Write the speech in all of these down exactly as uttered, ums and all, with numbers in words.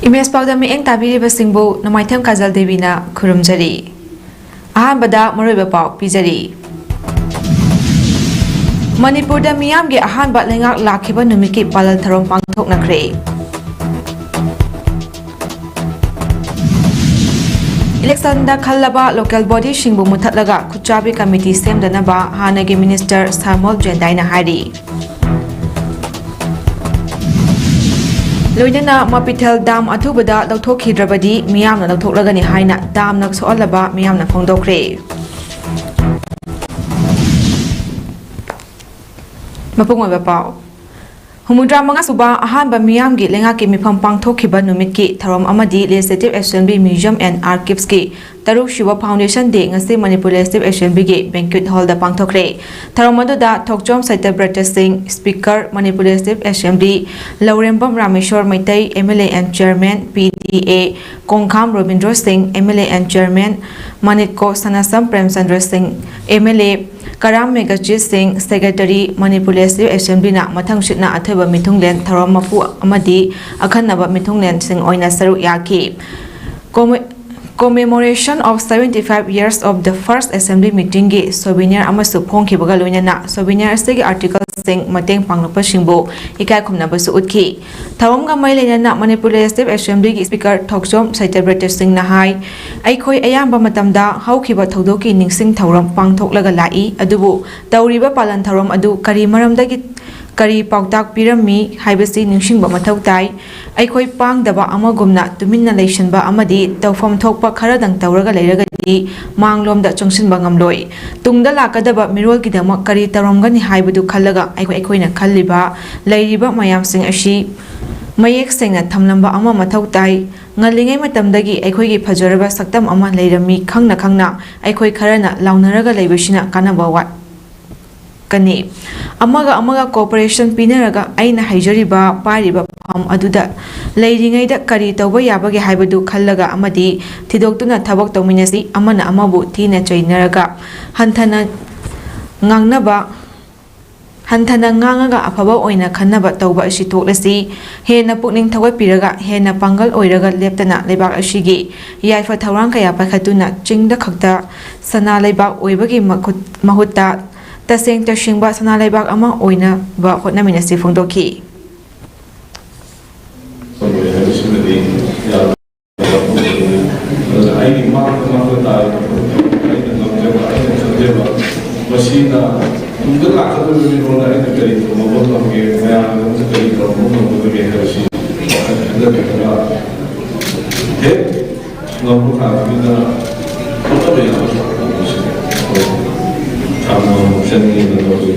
Image ꯄꯥꯎꯗ ꯃꯤꯠꯌꯦꯡ ꯇꯥꯕꯤꯔꯤꯕꯁꯤꯡꯕꯨ ꯅꯣꯡꯃꯥꯏꯊꯦꯝ ꯀꯥꯖꯜ ꯗꯦꯕꯤꯅ ꯈꯨꯔꯨꯝꯖꯔꯤ꯫ ꯑꯍꯥꯟꯕꯗ ꯃꯔꯨꯑꯣꯏꯕ ꯄꯥꯎ ꯄꯤꯖꯔꯤ꯫ ꯃꯅꯤꯄꯨꯔꯗ ꯃꯤꯌꯥꯝꯒꯤ ꯑꯍꯥꯟꯕ ꯂꯩꯉꯥꯛ ꯂꯥꯛꯈꯤꯕ ꯅꯨꯃꯤꯠꯀꯤ ꯄꯥꯂꯟ ꯊꯧꯔꯝ ꯄꯥꯡꯊꯣꯛꯅꯈ꯭ꯔꯦ꯫ ꯏꯂꯦꯛꯁꯟꯗ ꯈꯜꯂꯕ ꯂꯣꯀꯦꯜ ꯕꯣꯗꯤꯁꯤꯡꯕꯨ ꯃꯨꯊꯠꯂꯒ ꯈꯨꯠꯆꯥꯕꯤ ꯀꯃꯤꯇꯤ ꯁꯦꯝꯗꯅꯕ ꯍꯥꯟꯅꯒꯤ ꯃꯤꯅꯤꯁꯇꯔ ꯁꯥꯃꯣꯜ ꯖꯦꯟꯗꯥꯏꯅ ꯍꯥꯏꯔꯤ꯫ ꯂꯣꯏꯅꯅ ꯃꯄꯤꯊꯦꯜ ꯗꯥꯝ ꯑꯊꯨꯕꯗ ꯂꯧꯊꯣꯛꯈꯤꯗ꯭ꯔꯕꯗꯤ ꯃꯤꯌꯥꯝꯅ ꯂꯧꯊꯣꯛꯂꯒꯅꯤ ꯍꯥꯏꯅ ꯗꯥꯝꯅ ꯁꯣꯛꯍꯜꯂꯕ ꯃꯤꯌꯥꯝꯅ ꯐꯣꯡꯗꯣꯛꯈ꯭ꯔꯦ꯫ ꯃꯄꯨꯡ ꯑꯣꯏꯕ ꯄꯥꯎ꯫ ꯍꯨꯝꯐꯨꯇꯔꯥ ꯃꯉꯥ ꯁꯨꯕ ꯑꯍꯥꯟꯕ ꯃꯤꯌꯥꯝꯒꯤ ꯂꯩꯉꯥꯛꯀꯤ ꯃꯤꯐꯝ ꯄꯥꯡꯊꯣꯛꯈꯤꯕ ꯅꯨꯃꯤꯠꯀꯤ ꯊꯧꯔꯝ ꯑꯃꯗꯤ Legislative Assembly Museum and Archives ꯀꯤ ꯇꯔꯨꯛ ꯁꯨꯕ Foundation Day ꯉꯁꯤ ꯃꯅꯤꯄꯨꯔ Legislative Assembly ꯒꯤ banquet hall ꯗ ꯄꯥꯡꯊꯣꯛꯈ꯭ꯔꯦ꯫ ꯊꯧꯔꯝ ꯑꯗꯨꯗ ꯊꯣꯛꯆꯣꯝ ꯁꯇ꯭ꯌꯕ꯭ꯔꯇ ꯁꯤꯡ, Speaker, Manipur Legislative Assembly, Laurembam Rameshwor Meitei, M L A and Chairman, P D A, ꯀꯣꯡꯈꯥꯝ Robindro ꯁꯤꯡ, M L A and Chairman, ꯃꯥꯅꯤꯛꯀꯣ ꯁꯅꯥꯁꯝ Premchandra ꯁꯤꯡ, M L A, ꯀꯔꯥꯝ ꯃꯦꯘꯖꯤꯠ ꯁꯤꯡ, Secretary, ꯃꯅꯤꯄꯨꯔ Legislative Assembly ꯅ ꯃꯊꯪꯁꯤꯠꯅ ꯑꯊꯣꯏꯕ ꯃꯤꯊꯨꯡꯂꯦꯟ ꯊꯧꯔꯝ ꯃꯄꯨ ꯑꯃꯗꯤ ꯑꯈꯟꯅꯕ ꯃꯤꯊꯨꯡꯂꯦꯟꯁꯤꯡ ꯑꯣꯏꯅ ꯁꯔꯨꯛ ꯌꯥꯈꯤ꯫ Comm-, Commemoration of seventy five years of the first Assembly meeting ꯒꯤ souvenir ꯑꯃꯁꯨ ꯐꯣꯡꯈꯤꯕꯒ ꯂꯣꯏꯅꯅ souvenir ꯑꯁꯤꯒꯤ article ꯁꯤꯡ ꯃꯇꯦꯡ ꯄꯥꯡꯂꯛꯄꯁꯤꯡꯕꯨ ꯏꯀꯥꯏ ꯈꯨꯝꯅꯕꯁꯨ ꯎꯠꯈꯤ꯫ ꯊꯧꯔꯝꯒ ꯃꯔꯤ ꯂꯩꯅꯅ ꯃꯅꯤꯄꯨꯔ Legislative Assembly ꯒꯤ Speaker ꯊꯣꯛꯆꯣꯝ ꯁꯇ꯭ꯌꯕ꯭ꯔꯇ ꯁꯤꯡꯅ ꯍꯥꯏ, ꯑꯩꯈꯣꯏ ꯑꯌꯥꯝꯕ ꯃꯇꯝꯗ ꯍꯧꯈꯤꯕ ꯊꯧꯗꯣꯛꯀꯤ ꯅꯤꯡꯁꯤꯡ ꯊꯧꯔꯝ ꯄꯥꯡꯊꯣꯛꯂꯒ ꯂꯥꯛꯏ, ꯑꯗꯨꯕꯨ ꯇꯧꯔꯤꯕ ꯄꯥꯂꯟ ꯊꯧꯔꯝ ꯑꯗꯨ ꯀꯔꯤ ꯃꯔꯝꯗꯒꯤ, ꯀꯔꯤ ꯄꯥꯎꯇꯥꯛ ꯄꯤꯔꯝꯃꯤ ꯍꯥꯏꯕꯁꯤ ꯅꯤꯡꯁꯤꯡꯕ ꯃꯊꯧ ꯇꯥꯏ꯫ ꯑꯩꯈꯣꯏ ꯄꯥꯡꯗꯕ ꯑꯃꯒꯨꯝꯅ ꯇꯨꯃꯤꯟꯅ ꯂꯩꯁꯤꯟꯕ ꯑꯃꯗꯤ ꯇꯧꯐꯝ ꯊꯣꯛꯄ ꯈꯔꯗꯪ ꯇꯧꯔꯒ ꯂꯩꯔꯒꯗꯤ ꯃꯥꯡꯂꯣꯝꯗ ꯆꯪꯁꯤꯟꯕ ꯉꯝꯂꯣꯏ꯫ ꯇꯨꯡꯗ ꯂꯥꯛꯀꯗꯕ ꯃꯤꯔꯣꯜꯒꯤꯗꯃꯛ ꯀꯔꯤ ꯇꯧꯔꯝꯒꯅꯤ ꯍꯥꯏꯕꯗꯨ ꯈꯜꯂꯒ ꯑꯩꯈꯣꯏ, ꯑꯩꯈꯣꯏꯅ ꯈꯜꯂꯤꯕ, ꯂꯩꯔꯤꯕ ꯃꯌꯥꯝꯁꯤꯡ ꯑꯁꯤ ꯃꯌꯦꯛ ꯁꯦꯡꯅ ꯊꯝꯂꯝꯕ ꯑꯃ ꯃꯊꯧ ꯇꯥꯏ꯫ ꯉꯜꯂꯤꯉꯩ ꯃꯇꯝꯗꯒꯤ ꯑꯩꯈꯣꯏꯒꯤ ꯐꯖꯔꯕ ꯁꯛꯇꯝ ꯑꯃ ꯂꯩꯔꯝꯃꯤ, ꯈꯪꯅ ꯈꯪꯅ ꯑꯩꯈꯣꯏ ꯈꯔꯅ ꯂꯥꯎꯅꯔꯒ ꯂꯩꯕꯁꯤꯅ ꯀꯥꯟꯅꯕ ꯋꯥꯠ-, ꯀꯅꯤ꯫ ꯑꯃꯒ ꯑꯃꯒ cooperation ꯄꯤꯅꯔꯒ ꯑꯩꯅ ꯍꯩꯖꯔꯤꯕ, ꯄꯥꯏꯔꯤꯕ ꯐꯝ ꯑꯗꯨꯗ ꯂꯩꯔꯤꯉꯩꯗ ꯀꯔꯤ ꯇꯧꯕ ꯌꯥꯕꯒꯦ ꯍꯥꯏꯕꯗꯨ ꯈꯜꯂꯒ ꯑꯃꯗꯤ ꯊꯤꯗꯣꯛꯇꯨꯅ ꯊꯕꯛ ꯇꯧꯃꯤꯟꯅꯁꯤ꯫ ꯑꯃꯅ ꯑꯃꯕꯨ ꯊꯤꯅ ꯆꯩꯅꯔꯒ ꯍꯟꯊꯅ ꯉꯥꯡꯅꯕ ꯍꯟꯊꯅ ꯉꯥꯡꯉꯒ ꯑꯐꯕ ꯑꯣꯏꯅ ꯈꯟꯅꯕ ꯇꯧꯕ ꯑꯁꯤ ꯇꯣꯛꯂꯁꯤ꯫ ꯍꯦꯟꯅ ꯄꯨꯛꯅꯤꯡ ꯊꯧꯒꯠꯄꯤꯔꯒ ꯍꯦꯟꯅ ꯄꯥꯡꯒꯜ ꯑꯣꯏꯔꯒ ꯂꯦꯞꯇꯅ ꯂꯩꯕꯥꯛ ꯑꯁꯤꯒꯤ ꯌꯥꯏꯐ ꯊꯧꯔꯥꯡ ꯀꯌꯥ ꯄꯥꯏꯈꯠꯇꯨꯅ ꯆꯤꯡꯗ ꯈꯛꯇ ꯁꯅꯥ ꯂꯩꯕꯥꯛ ꯑꯣꯏꯕꯒꯤ ꯃꯈꯨꯠ-, ꯃꯍꯨꯠꯇ ꯇꯁꯦꯡ ꯇꯁꯦꯡꯕ ꯁꯅꯥ ꯂꯩꯕꯥꯛ ꯑꯃ ꯑꯣꯏꯅꯕ ꯍꯣꯠꯅꯃꯤꯟꯅꯁꯤ ꯐꯣꯡꯗꯣꯛꯈꯤ꯫ ꯑꯗꯨꯅ ꯑꯩꯒꯤ ꯃꯥꯡꯗ ꯃꯥꯡꯗ ꯇꯥꯔꯤꯕ ꯑꯩꯅ ꯉꯝꯖꯕ, ꯑꯩꯅ ꯈꯟꯖꯕ, ꯃꯁꯤꯅ ꯇꯨꯡꯗ ꯂꯥꯛꯀꯗꯧꯔꯤꯕ ꯃꯤꯔꯣꯜꯗ ꯑꯩꯅ ꯀꯔꯤ ꯇꯧꯔꯝꯕ ꯉꯝꯒꯦ, ꯃꯌꯥꯝꯒꯤꯗꯃꯛꯇ ꯀꯔꯤ ꯇꯧꯔꯝꯕ ꯉꯝꯒꯗꯒꯦ ꯍꯥꯏꯕꯁꯤ ꯋꯥꯈꯜ ꯈꯟꯊꯕꯤꯔꯒ ꯍꯦꯛ ꯉꯝꯕ ꯊꯥꯛꯇꯨꯅ ꯍꯣꯠꯅꯕ ꯌꯥꯕ ꯊꯕꯛ ꯇꯧꯕꯁꯤ ꯑꯩꯈꯣꯏ ꯊꯥꯡꯃ ꯃꯣꯛꯁꯟꯒꯤ ꯂꯝꯗꯝꯁꯤ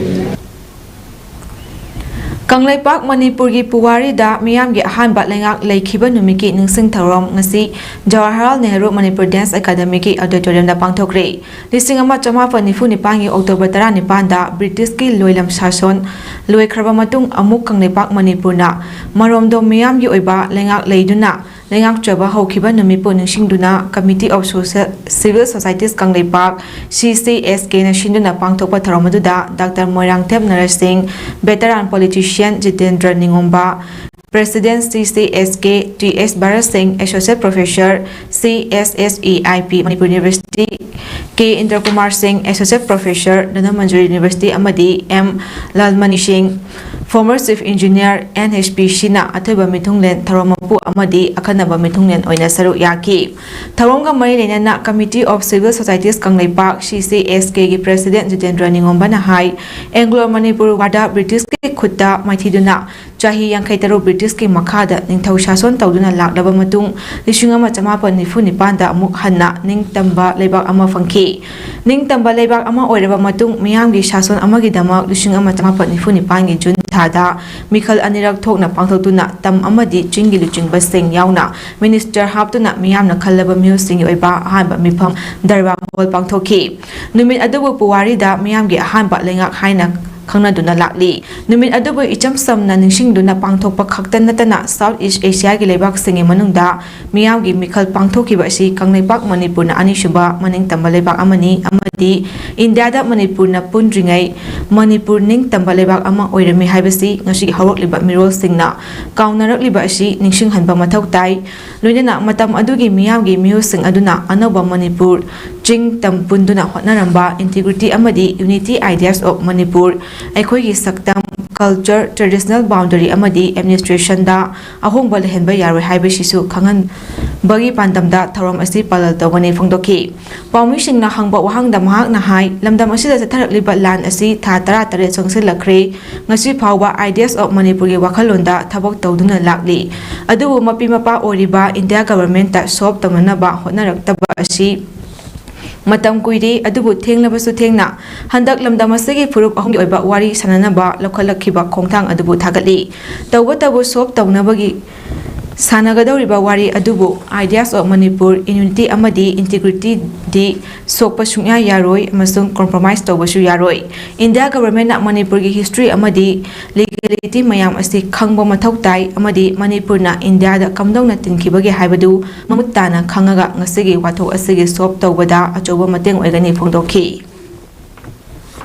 ꯀꯪꯂꯩꯄꯥꯛ ꯃꯅꯤꯄꯨꯔꯒꯤ ꯄꯨꯋꯥꯔꯤꯗ ꯃꯤꯌꯥꯝꯒꯤ ꯑꯍꯥꯟꯕ ꯂꯩꯉꯥꯛ ꯂꯩꯈꯤꯕ ꯅꯨꯃꯤꯠꯀꯤ ꯅꯤꯡꯁꯤꯡ ꯊꯧꯔꯝ ꯉꯁꯤ ꯖꯋꯥꯍꯔꯂꯥꯜ ꯅꯦꯍꯔꯨ ꯃꯅꯤꯄꯨꯔ ꯗꯦꯟꯁ ꯑꯦꯀꯥꯗꯃꯤꯒꯤ ꯑꯣꯗꯤꯇꯣꯔꯤꯌꯝꯗ ꯄꯥꯡꯊꯣꯛꯈ꯭ꯔꯦ꯫ ꯂꯤꯁꯤꯡ ꯑꯃ ꯆꯃꯥꯄꯟ ꯅꯤꯐꯨ ꯅꯤꯄꯥꯟꯒꯤ ꯑꯣꯛꯇꯣꯕꯔ ꯇꯔꯥꯅꯤꯄꯥꯟꯗ ꯕ꯭ꯔꯤꯇꯤꯁꯀꯤ ꯂꯣꯏꯂꯝ ꯁꯥꯁꯣꯟ ꯂꯣꯏꯈ꯭ꯔꯕ ꯃꯇꯨꯡ ꯑꯃꯨꯛ ꯀꯪꯂꯩꯄꯥꯛ ꯃꯅꯤꯄꯨꯔꯅ ꯃꯔꯣꯝꯗꯣꯝ ꯃꯤꯌꯥꯝꯒꯤ ꯑꯣꯏꯕ ꯂꯩꯉꯥꯛ ꯂꯩꯗꯨꯅ ꯂꯩꯉꯥꯛꯆꯕ ꯍꯧꯈꯤꯕ ꯅꯨꯃꯤꯠꯄꯨ ꯅꯤꯡꯁꯤꯡꯗꯨꯅ Committee of Social, Civil Societies Kangleipak, C C S K ꯅ ꯁꯤꯟꯗꯨꯅ ꯄꯥꯡꯊꯣꯛꯄ ꯊꯧꯔꯝ ꯑꯗꯨꯗ doctor Moirangthem Narsing, veteran politician Jitendra Ningomba, President C C S K T S Bharat Singh, Associate Professor, C S S E I P Manipur University, ꯀꯦ ꯏꯟꯗ꯭ꯔꯀꯨꯃꯥꯔ ꯁꯤꯡ, Associate Professor, ꯙꯅꯃꯟꯖꯨꯔꯤ University ꯑꯃꯗꯤ M Lalmani ꯁꯤꯡ, former Chief Engineer, N H P C ꯅ ꯑꯊꯣꯏꯕ ꯃꯤꯊꯨꯡꯂꯦꯟ, ꯊꯧꯔꯝ ꯃꯄꯨ ꯑꯃꯗꯤ ꯑꯈꯟꯅꯕ ꯃꯤꯊꯨꯡꯂꯦꯟ ꯑꯣꯏꯅ ꯁꯔꯨꯛ ꯌꯥꯈꯤ꯫ ꯊꯧꯔꯝꯒ ꯃꯔꯤ ꯂꯩꯅꯅ Committee of Civil Societies Kangleipak, C C S K ꯒꯤ President ꯖꯤꯇꯦꯟꯗ꯭ꯔ ꯅꯤꯉꯣꯝꯕꯅ ꯍꯥꯏ, Anglo Manipur War ꯗ ꯕ꯭ꯔꯤꯇꯤꯁꯀꯤ ꯈꯨꯠꯇ ꯃꯥꯏꯊꯤꯗꯨꯅ ꯆꯍꯤ ꯌꯥꯡꯈꯩ ꯇꯔꯨꯛ ꯕ꯭ꯔꯤꯇꯤꯁꯀꯤ ꯃꯈꯥꯗ ꯅꯤꯡꯊꯧ ꯁꯥꯁꯣꯟ ꯇꯧꯗꯨꯅ ꯂꯥꯛꯂꯕ ꯃꯇꯨꯡ, ꯂꯤꯁꯤꯡ ꯑꯃ ꯆꯃꯥꯄꯟ ꯅꯤꯐꯨ ꯅꯤꯄꯥꯟꯗ ꯑꯃꯨꯛ ꯍꯟꯅ ꯅꯤꯡꯇꯝꯕ ꯂꯩꯕꯥꯛ ꯑꯃ ꯐꯪꯈꯤ꯫ ꯅꯤꯡꯇꯝꯕ ꯂꯩꯕꯥꯛ ꯑꯃ ꯑꯣꯏꯔꯕ ꯃꯇꯨꯡ, ꯃꯤꯌꯥꯝꯒꯤ ꯁꯥꯁꯣꯟ ꯑꯃꯒꯤꯗꯃꯛ ꯂꯤꯁꯤꯡ ꯑꯃ ꯆꯃꯥꯄꯟ ꯅꯤꯐꯨ ꯅꯤꯄꯥꯟꯒꯤ ꯖꯨꯟ ꯊꯥꯗ ꯃꯤꯈꯜ ꯑꯅꯤꯔꯛ ꯊꯣꯛꯅ ꯄꯥꯡꯊꯣꯛꯇꯨꯅ ꯇꯝ ꯑꯃꯗꯤ ꯆꯤꯡꯒꯤ ꯂꯨꯆꯤꯡꯕꯁꯤꯡ ꯌꯥꯎꯅ Minister ꯍꯥꯞꯇꯨꯅ ꯃꯤꯌꯥꯝꯅ ꯈꯜꯂꯕ ꯃꯤꯑꯣꯏꯁꯤꯡꯒꯤ ꯑꯣꯏꯕ ꯑꯍꯥꯟꯕ ꯃꯤꯐꯝ ꯗꯔꯕꯥꯔ ꯍꯣꯜ ꯄꯥꯡꯊꯣꯛꯈꯤ꯫ ꯅꯨꯃꯤꯠ ꯑꯗꯨꯕꯨ ꯄꯨꯋꯥꯔꯤꯗ ꯃꯤꯌꯥꯝꯒꯤ ꯑꯍꯥꯟꯕ ꯂꯩꯉꯥꯛ ꯍꯥꯏꯅ ꯈꯪꯅꯗꯨꯅ ꯂꯥꯛꯂꯤ꯫ ꯅꯨꯃꯤꯠ ꯑꯗꯨꯕꯨ ꯏꯆꯝ ꯆꯝꯅ ꯅꯤꯡꯁꯤꯡꯗꯨꯅ ꯄꯥꯡꯊꯣꯛꯄ ꯈꯛꯇ ꯅꯠꯇꯅ, South East Asiaꯒꯤ ꯂꯩꯕꯥꯛꯁꯤꯡꯒꯤ ꯃꯅꯨꯡꯗ ꯃꯤꯌꯥꯝꯒꯤ ꯃꯤꯈꯜ ꯄꯥꯡꯊꯣꯛꯈꯤꯕ ꯑꯁꯤ ꯀꯪꯂꯩꯄꯥꯛ ꯃꯅꯤꯄꯨꯔꯅ ꯑꯅꯤꯁꯨꯕ ꯃꯅꯤꯡꯇꯝꯕ ꯂꯩꯕꯥꯛ ꯑꯃꯅꯤ ꯑꯃꯗꯤ ꯏꯟꯗꯤꯌꯥꯗ ꯃꯅꯤꯄꯨꯔꯅ ꯄꯨꯟꯗ꯭ꯔꯤꯉꯩ ꯃꯅꯤꯄꯨꯔ ꯅꯤꯡꯇꯝꯕ ꯂꯩꯕꯥꯛ ꯑꯃ ꯑꯣꯏꯔꯝꯃꯤ ꯍꯥꯏꯕꯁꯤ ꯉꯁꯤꯒꯤ ꯍꯧꯔꯛꯂꯤꯕ ꯃꯤꯔꯣꯜꯁꯤꯡꯅ ꯀꯥꯎꯅꯔꯛꯂꯤꯕ ꯑꯁꯤ ꯅꯤꯡꯁꯤꯡꯍꯟꯕ ꯃꯊꯧ ꯇꯥꯏ꯫ ꯂꯣꯏꯅꯅ ꯃꯇꯝ ꯑꯗꯨꯒꯤ ꯃꯤꯌꯥꯝꯒꯤ ꯃꯤꯍꯨꯠꯁꯤꯡ ꯑꯗꯨꯅ ꯑꯅꯧꯕ ꯃꯅꯤꯄꯨꯔ ꯆꯤꯡ ꯇꯝ ꯄꯨꯟꯗꯨꯅ ꯍꯣꯠꯅꯔꯝꯕ Integrity ꯑꯃꯗꯤ Unity Ideas of ꯃꯅꯤꯄꯨꯔ, ꯑꯩꯈꯣꯏꯒꯤ ꯁꯛꯇꯝ, culture, traditional boundary ꯑꯃꯗꯤ administrationꯗ ꯑꯍꯣꯡꯕ ꯂꯩꯍꯟꯕ ꯌꯥꯔꯣꯏ ꯍꯥꯏꯕꯁꯤꯁꯨ ꯈꯪꯍꯟꯕꯒꯤ ꯄꯥꯟꯗꯝꯗ ꯊꯧꯔꯝ ꯑꯁꯤ ꯄꯥꯂꯟ ꯇꯧꯒꯅꯤ ꯐꯣꯡꯗꯣꯛꯈꯤ꯫ ꯄꯥꯎꯃꯤꯁꯤꯡꯅ ꯍꯪꯕ ꯋꯥꯍꯪꯗ ꯃꯍꯥꯛꯅ ꯍꯥꯏ, ꯂꯝꯗꯝ ꯑꯁꯤꯗ ꯆꯠꯊꯔꯛꯂꯤꯕ ꯂꯥꯟ ꯑꯁꯤ ꯊꯥ ꯇꯔꯥꯇꯔꯦꯠ ꯆꯪꯁꯤꯜꯂꯛꯈ꯭ꯔꯦ꯫ ꯉꯁꯤ ꯐꯥꯎꯕ Ideas of ꯃꯅꯤꯄꯨꯔꯒꯤ ꯋꯥꯈꯜꯂꯣꯟꯗ ꯊꯕꯛ ꯇꯧꯗꯨꯅ ꯂꯥꯛꯂꯤ꯫ ꯑꯗꯨꯕꯨ ꯃꯄꯤ ꯃꯄꯥ ꯑꯣꯏꯔꯤꯕ ꯏꯟꯗꯤꯌꯥ governmentꯇ solve ꯇꯧꯅꯅꯕ ꯍꯣꯠꯅꯔꯛꯇꯕ ꯑꯁꯤ ꯃꯇꯝ ꯀꯨꯏꯔꯦ, ꯑꯗꯨꯕꯨ ꯊꯦꯡꯂꯕꯁꯨ ꯊꯦꯡꯅ ꯍꯟꯗꯛ ꯂꯝꯗꯝ ꯑꯁꯤꯒꯤ ꯐꯨꯔꯨꯞ ꯑꯍꯨꯝꯒꯤ ꯑꯣꯏꯕ ꯋꯥꯔꯤ ꯁꯥꯟꯅꯅꯕ ꯂꯧꯈꯠꯂꯛꯈꯤꯕ ꯈꯣꯡꯊꯥꯡ ꯑꯗꯨꯕꯨ ꯊꯥꯒꯠꯂꯤ꯫ ꯇꯧꯕꯇꯕꯨ solve ꯇꯧꯅꯕꯒꯤ ꯁꯥꯟꯅꯒꯗꯧꯔꯤꯕ ꯋꯥꯔꯤ ꯑꯗꯨꯕꯨ Ideas of ꯃꯅꯤꯄꯨꯔ, Unity ꯑꯃꯗꯤ Integrityꯗꯤ ꯁꯣꯛꯄ ꯁꯨꯡꯌꯥ ꯌꯥꯔꯣꯏ ꯑꯃꯁꯨꯡ compromise ꯇꯧꯕꯁꯨ ꯌꯥꯔꯣꯏ꯫ ꯏꯟꯗꯤꯌꯥ governmentꯅ ꯃꯅꯤꯄꯨꯔꯒꯤ history ꯑꯃꯗꯤ legality ꯃꯌꯥꯝ ꯑꯁꯤ ꯈꯪꯕ ꯃꯊꯧ ꯇꯥꯏ ꯑꯃꯗꯤ ꯃꯅꯤꯄꯨꯔꯅ ꯏꯟꯗꯤꯌꯥꯗ ꯀꯝꯗꯧꯅ ꯇꯤꯟꯈꯤꯕꯒꯦ ꯍꯥꯏꯕꯗꯨ ꯃꯃꯨꯠ ꯇꯥꯅ ꯈꯪꯉꯒ ꯉꯁꯤꯒꯤ ꯋꯥꯊꯣꯛ ꯑꯁꯤꯒꯤ solve ꯇꯧꯕꯗ ꯑꯆꯧꯕ ꯃꯇꯦꯡ ꯑꯣꯏꯒꯅꯤ ꯐꯣꯡꯗꯣꯛꯈꯤ꯫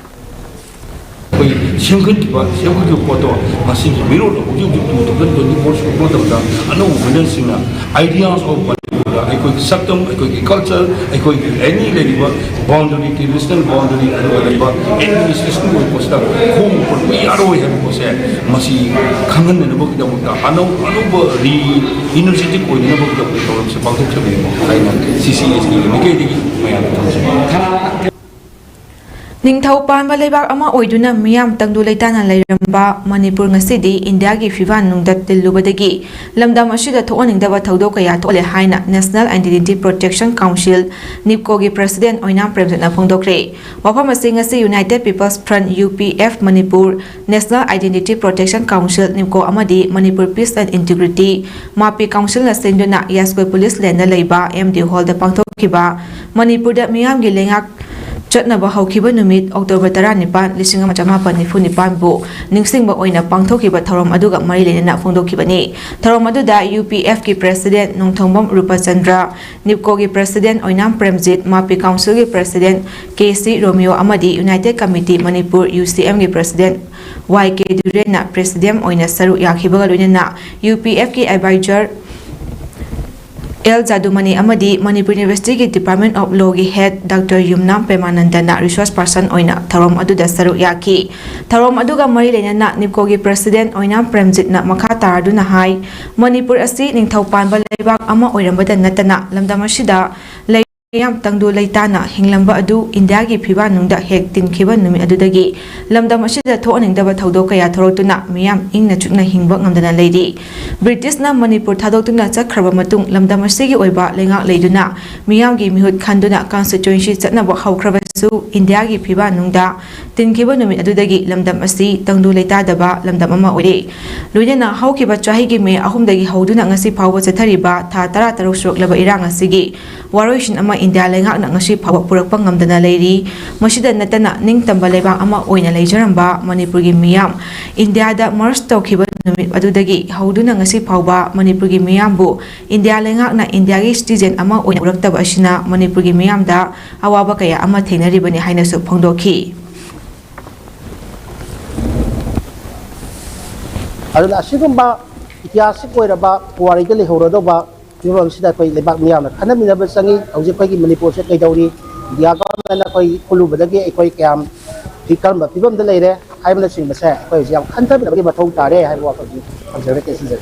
ꯑꯩꯈꯣꯏ ꯁꯦꯝꯒꯠꯈꯤꯕ ꯁꯦꯝꯒꯠꯈꯤꯕ ꯄꯣꯠꯇꯣ ꯉꯁꯤꯒꯤ ꯃꯤꯔꯣꯜꯗ ꯍꯧꯖꯤꯛ ꯍꯧꯖꯤꯛ two thousand twenty four ꯁꯨꯔꯛꯄ ꯃꯇꯝꯗ ꯑꯅꯧꯕ ꯃꯤꯅꯔꯁꯤꯡꯅ Ideas of ꯃꯅꯤꯄꯨꯔꯗ ꯑꯩꯈꯣꯏꯒꯤ ꯁꯛꯇꯝ, ꯑꯩꯈꯣꯏꯒꯤ culture, ꯑꯩꯈꯣꯏꯒꯤ any ꯂꯩꯔꯤꯕ boundary, traditional boundary ꯑꯗꯨꯒ ꯂꯩꯕ administrationꯒꯤ ꯑꯣꯏꯕ ꯄꯣꯠꯁꯤꯗ ꯈꯣꯡ ꯄꯨꯔꯛꯄ ꯌꯥꯔꯣꯏ ꯍꯥꯏꯕ ꯄꯣꯠꯁꯦ ꯃꯁꯤ ꯈꯪꯍꯟꯅꯅꯕꯒꯤꯗꯃꯛꯇ ꯑꯅꯧ ꯑꯅꯧꯕ re energetic ꯑꯣꯏꯅꯅꯕꯒꯤꯗꯃꯛꯇ ꯊꯧꯔꯝꯁꯦ ꯄꯥꯡꯊꯣꯛꯆꯕꯅꯤ ꯍꯥꯏꯅ CCSKꯒꯤ ꯃꯥꯏꯀꯩꯗꯒꯤ ꯃꯌꯥꯝꯗ ꯊꯝꯖꯒꯦ꯫ ꯅꯤꯡꯊꯧ ꯄꯥꯟꯕ ꯂꯩꯕꯥꯛ ꯑꯃ ꯑꯣꯏꯗꯨꯅ ꯃꯤꯌꯥꯝ ꯇꯪꯗꯨ ꯂꯩꯇꯥꯅ ꯂꯩꯔꯝꯕ ꯃꯅꯤꯄꯨꯔ ꯉꯁꯤꯗꯤ ꯏꯟꯗꯤꯌꯥꯒꯤ ꯐꯤꯕꯥꯟ ꯅꯨꯡꯗ ꯇꯤꯜꯂꯨꯕꯗꯒꯤ ꯂꯝꯗꯝ ꯑꯁꯤꯗ ꯊꯣꯛꯍꯟꯅꯤꯡꯗꯕ ꯊꯧꯗꯣꯛ ꯀꯌꯥ ꯊꯣꯛꯂꯦ ꯍꯥꯏꯅ National Identity Protection Council, NEEPCOꯒꯤ president ꯑꯣꯏꯅꯥꯝ ꯄ꯭ꯔꯦꯝꯖꯤꯠꯅ ꯐꯣꯡꯗꯣꯛꯈ꯭ꯔꯦ꯫ ꯋꯥꯐꯝ ꯑꯁꯤ ꯉꯁꯤ United People's Front, UPF, Manipur, National Identity Protection Council, NEEPCO, ꯑꯃꯗꯤ Manipur Peace and Integrity, MAPI, Councilꯅ ꯁꯤꯟꯗꯨꯅ ꯌꯥꯏꯁꯀꯨꯜ Police Laneꯗ ꯂꯩꯕ MD Hallꯗ ꯄꯥꯡꯊꯣꯛꯈꯤꯕ ꯃꯅꯤꯄꯨꯔꯗ ꯃꯤꯌꯥꯝꯒꯤ ꯂꯩꯉꯥꯛ ꯆꯠꯅꯕ ꯍꯧꯈꯤꯕ ꯅꯨꯃꯤꯠ October ꯇꯔꯥꯅꯤꯄꯥꯟ, ꯂꯤꯁꯤꯡ ꯑꯃ ꯆꯃꯥꯄꯟ ꯅꯤꯐꯨ ꯅꯤꯄꯥꯟꯕꯨ ꯅꯤꯡꯁꯤꯡꯕ ꯑꯣꯏꯅ ꯄꯥꯡꯊꯣꯛꯈꯤꯕ ꯊꯧꯔꯝ ꯑꯗꯨꯒ ꯃꯔꯤ ꯂꯩꯅꯅ ꯐꯣꯡꯗꯣꯛꯈꯤꯕꯅꯤ꯫ ꯊꯧꯔꯝ ꯑꯗꯨꯗ UPFꯀꯤ President ꯅꯣꯡꯊꯣꯝꯕꯝ ꯔꯨꯄꯆꯟꯗ꯭ꯔ, NEEPCOꯒꯤ President ꯑꯣꯏꯅꯥꯝ ꯄ꯭ꯔꯦꯝꯖꯤꯠ, ꯃꯥꯄꯤ Councilꯒꯤ President ꯀꯦ ꯁꯤ ꯔꯣꯃꯤꯌꯣ ꯑꯃꯗꯤ United Committee Manipur, UCMꯒꯤ President ꯋꯥꯏ ꯀꯦ ꯗꯨꯔꯦꯟꯅ Presidium ꯑꯣꯏꯅ ꯁꯔꯨꯛ ꯌꯥꯈꯤꯕꯒ ꯂꯣꯏꯅꯅ UPFꯀꯤ Advisor ꯑꯦꯜ ꯖꯥꯗꯨꯃꯅꯤ ꯑꯃꯗꯤ Manipur Universityꯒꯤ Department of Lawꯒꯤ Head Doctor Yumnam ꯄ꯭ꯔꯦꯃꯥꯅꯟꯗꯅ Resource Person ꯑꯣꯏꯅ ꯊꯧꯔꯝ ꯑꯗꯨꯗ ꯁꯔꯨꯛ ꯌꯥꯈꯤ꯫ ꯊꯧꯔꯝ ꯑꯗꯨꯒ ꯃꯔꯤ ꯂꯩꯅꯅ NEEPCOꯒꯤ President ꯑꯣꯏꯅꯥꯝ ꯄ꯭ꯔꯦꯝꯖꯤꯠꯅ ꯃꯈꯥ ꯇꯥꯔꯗꯨꯅ ꯍꯥꯏ, ꯃꯅꯤꯄꯨꯔ ꯑꯁꯤ ꯅꯤꯡꯊꯧ ꯄꯥꯟꯕ ꯂꯩꯕꯥꯛ ꯑꯃ ꯑꯣꯏꯔꯝꯕꯗ ꯅꯠꯇꯅ ꯂꯝꯗꯝ ꯑꯁꯤꯗ ꯂꯩ ꯃꯤꯌꯥꯝ ꯇꯪꯗꯨ ꯂꯩꯇꯥꯅ ꯍꯤꯡꯂꯝꯕ ꯑꯗꯨ ꯏꯟꯗꯤꯌꯥꯒꯤ ꯐꯤꯕꯥꯛꯅꯨꯡꯗ ꯍꯦꯛ ꯇꯤꯟꯈꯤꯕ ꯅꯨꯃꯤꯠ ꯑꯗꯨꯗꯒꯤ ꯂꯝꯗꯝ ꯑꯁꯤꯗ ꯊꯣꯛꯍꯟꯅꯤꯡꯗꯕ ꯊꯧꯗꯣꯛ ꯀꯌꯥ ꯊꯣꯔꯛꯇꯨꯅ ꯃꯤꯌꯥꯝ ꯏꯪꯅ ꯆꯤꯛꯅ ꯍꯤꯡꯕ ꯉꯝꯗꯅ ꯂꯩꯔꯤ꯫ ꯕ꯭ꯔꯤꯇꯤꯁꯅ ꯃꯅꯤꯄꯨꯔ ꯊꯥꯗꯣꯛꯇꯨꯅ ꯆꯠꯈ꯭ꯔꯕ ꯃꯇꯨꯡ ꯂꯝꯗꯝ ꯑꯁꯤꯒꯤ ꯑꯣꯏꯕ ꯂꯩꯉꯥꯛ ꯂꯩꯗꯨꯅ ꯃꯤꯌꯥꯝꯒꯤ ꯃꯤꯍꯨꯠ ꯈꯟꯗꯨꯅ Constituency ꯆꯠꯅꯕ ꯍꯧꯈ꯭ꯔꯕꯁꯨ ꯏꯟꯗꯤꯌꯥꯒꯤ ꯐꯤꯕꯥꯛꯅꯨꯡꯗ ꯇꯤꯟꯈꯤꯕ ꯅꯨꯃꯤꯠ ꯑꯗꯨꯗꯒꯤ ꯂꯝꯗꯝ ꯑꯁꯤ ꯇꯪꯗꯨ ꯂꯩꯇꯥꯗꯕ ꯂꯝꯗꯝ ꯑꯃ ꯑꯣꯏꯔꯦ꯫ ꯂꯣꯏꯅꯅ ꯍꯧꯈꯤꯕ ꯆꯍꯤꯒꯤ ꯃꯦ ꯑꯍꯨꯝꯗꯒꯤ ꯍꯧꯗꯨꯅ ꯉꯁꯤ ꯐꯥꯎꯕ ꯆꯠꯊꯔꯤꯕ ꯊꯥ ꯇꯔꯥ ꯇꯔꯨꯛ ꯁꯨꯔꯛꯂꯕ ꯏꯔꯥꯡ ꯑꯁꯤꯒꯤ ꯋꯥꯔꯣꯏꯁꯤꯟ ꯑꯃ ꯏꯟꯗꯤꯌꯥ ꯂꯩꯉꯥꯛꯅ ꯉꯁꯤ ꯐꯥꯎꯕ ꯄꯨꯔꯛꯄ ꯉꯝꯗꯅ ꯂꯩꯔꯤ꯫ ꯃꯁꯤꯗ ꯅꯠꯇꯅ ꯅꯤꯡꯇꯝꯕ ꯂꯩꯕꯥꯛ ꯑꯃ ꯑꯣꯏꯅ ꯂꯩꯖꯔꯝꯕ ꯃꯅꯤꯄꯨꯔꯒꯤ ꯃꯤꯌꯥꯝ ꯏꯟꯗꯤꯌꯥꯗ merge ꯇꯧꯈꯤꯕ ꯅꯨꯃꯤꯠ ꯑꯗꯨꯗꯒꯤ ꯍꯧꯗꯨꯅ ꯉꯁꯤ ꯐꯥꯎꯕ ꯃꯅꯤꯄꯨꯔꯒꯤ ꯃꯤꯌꯥꯝꯕꯨ ꯏꯟꯗꯤꯌꯥ ꯂꯩꯉꯥꯛꯅ ꯏꯟꯗꯤꯌꯥꯒꯤ citizen ꯑꯃ ꯑꯣꯏꯅ ꯎꯔꯛꯇꯕ ꯑꯁꯤꯅ ꯃꯅꯤꯄꯨꯔꯒꯤ ꯃꯤꯌꯥꯝꯗ ꯑꯋꯥꯕ ꯀꯌꯥ ꯑꯃ ꯊꯦꯡꯅꯔꯤꯕꯅꯤ ꯍꯥꯏꯅꯁꯨ ꯐꯣꯡꯗꯣꯛꯈꯤ꯫ ꯑꯗꯨꯅ ꯑꯁꯤꯒꯨꯝꯕ ꯏꯇꯤꯍꯥꯁꯤꯛ ꯑꯣꯏꯔꯕ ꯄꯨꯋꯥꯔꯤꯗ ꯂꯩꯍꯧꯔꯗꯧꯕ ꯐꯤꯕꯝ ꯑꯁꯤꯗ ꯑꯩꯈꯣꯏ ꯂꯩꯕꯥꯛ ꯃꯤꯌꯥꯝꯅ ꯈꯟꯅꯃꯤꯟꯅꯕ ꯆꯪꯉꯤ꯫ ꯍꯧꯖꯤꯛ ꯑꯩꯈꯣꯏꯒꯤ ꯃꯅꯤꯄꯨꯔꯁꯦ ꯀꯩꯗꯧꯔꯤ, ꯏꯟꯗꯤꯌꯥ ꯒꯣꯔꯃꯦꯟꯅ ꯑꯩꯈꯣꯏ ꯈꯨꯜꯂꯨꯕꯗꯒꯤ ꯑꯩꯈꯣꯏ ꯀꯌꯥꯝ ꯐꯤ-, ꯀꯔꯝꯕ ꯐꯤꯕꯝꯗ ꯂꯩꯔꯦ ꯍꯥꯏꯕꯅꯆꯤꯡꯕꯁꯦ ꯑꯩꯈꯣꯏ ꯍꯧꯖꯤꯛ ꯌꯥꯝ ꯈꯟꯊꯕꯤꯅꯕꯒꯤ ꯃꯊꯧ ꯇꯥꯔꯦ ꯍꯥꯏꯕ ꯋꯥꯐꯝꯁꯤ ꯊꯝꯖꯔꯒꯦ꯫ ꯁꯤꯟꯖꯔꯦ꯫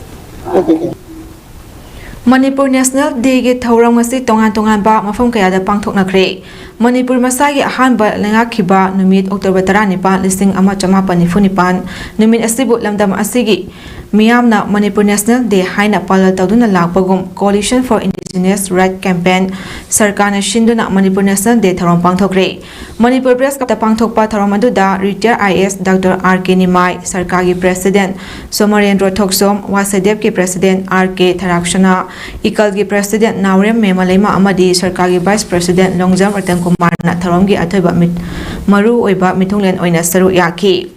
ꯃꯅꯤꯄꯨꯔ National Dayꯒꯤ ꯊꯧꯔꯝ ꯉꯁꯤ ꯇꯣꯉꯥꯟ ꯇꯣꯉꯥꯟꯕ ꯃꯐꯝ ꯀꯌꯥꯗ ꯄꯥꯡꯊꯣꯛꯅꯈ꯭ꯔꯦ꯫ ꯃꯅꯤꯄꯨꯔ ꯃꯁꯥꯒꯤ ꯑꯍꯥꯟꯕ ꯂꯩꯉꯥꯛꯈꯤꯕ ꯅꯨꯃꯤꯠ October ꯇꯔꯥꯅꯤꯄꯥꯟ, ꯂꯤꯁꯤꯡ ꯑꯃ ꯆꯃꯥꯄꯟ ꯅꯤꯐꯨ ꯅꯤꯄꯥꯟ ꯅꯨꯃꯤꯠ ꯑꯁꯤꯕꯨ ꯂꯝꯗꯝ ꯑꯁꯤꯒꯤ ꯃꯤꯌꯥꯝꯅ ꯃꯅꯤꯄꯨꯔ National Day ꯍꯥꯏꯅ ꯄꯥꯂꯟ ꯇꯧꯗꯨꯅ ꯂꯥꯛꯄꯒꯨꯝ Coalition for Indigenous Indigenous Right Campaign ꯁꯔꯀꯥꯔꯅ ꯁꯤꯟꯗꯨꯅ ꯃꯅꯤꯄꯨꯔ National Day ꯊꯧꯔꯝ ꯄꯥꯡꯊꯣꯛꯈ꯭ꯔꯦ꯫ ꯃꯅꯤꯄꯨꯔ Press Clubꯇ ꯄꯥꯡꯊꯣꯛꯄ ꯊꯧꯔꯝ ꯑꯗꯨꯗ retired I A S doctor R K Nimai, ꯁꯔꯀꯥꯔꯒꯤ President ꯁꯣꯃꯔꯦꯟꯗ꯭ꯔꯣ ꯊꯣꯛꯆꯣꯝ, ꯋꯥꯁꯦꯗꯦꯞꯀꯤ President ꯑꯥꯔ ꯀꯦ ꯊꯔꯥꯛꯁꯅꯥ, ꯏꯀꯜꯒꯤ President ꯅꯥꯎꯔꯦꯝ ꯃꯦꯃꯂꯩꯃ ꯑꯃꯗꯤ ꯁꯔꯀꯥꯔꯒꯤ Vice President ꯂꯣꯡꯖꯝ ꯔꯇꯟ ꯀꯨꯃꯥꯔꯅ ꯊꯧꯔꯝꯒꯤ ꯑꯊꯣꯏꯕ ꯃꯔꯨ ꯑꯣꯏꯕ ꯃꯤꯊꯨꯡꯂꯦꯟ ꯑꯣꯏꯅ ꯁꯔꯨꯛ ꯌꯥꯈꯤ꯫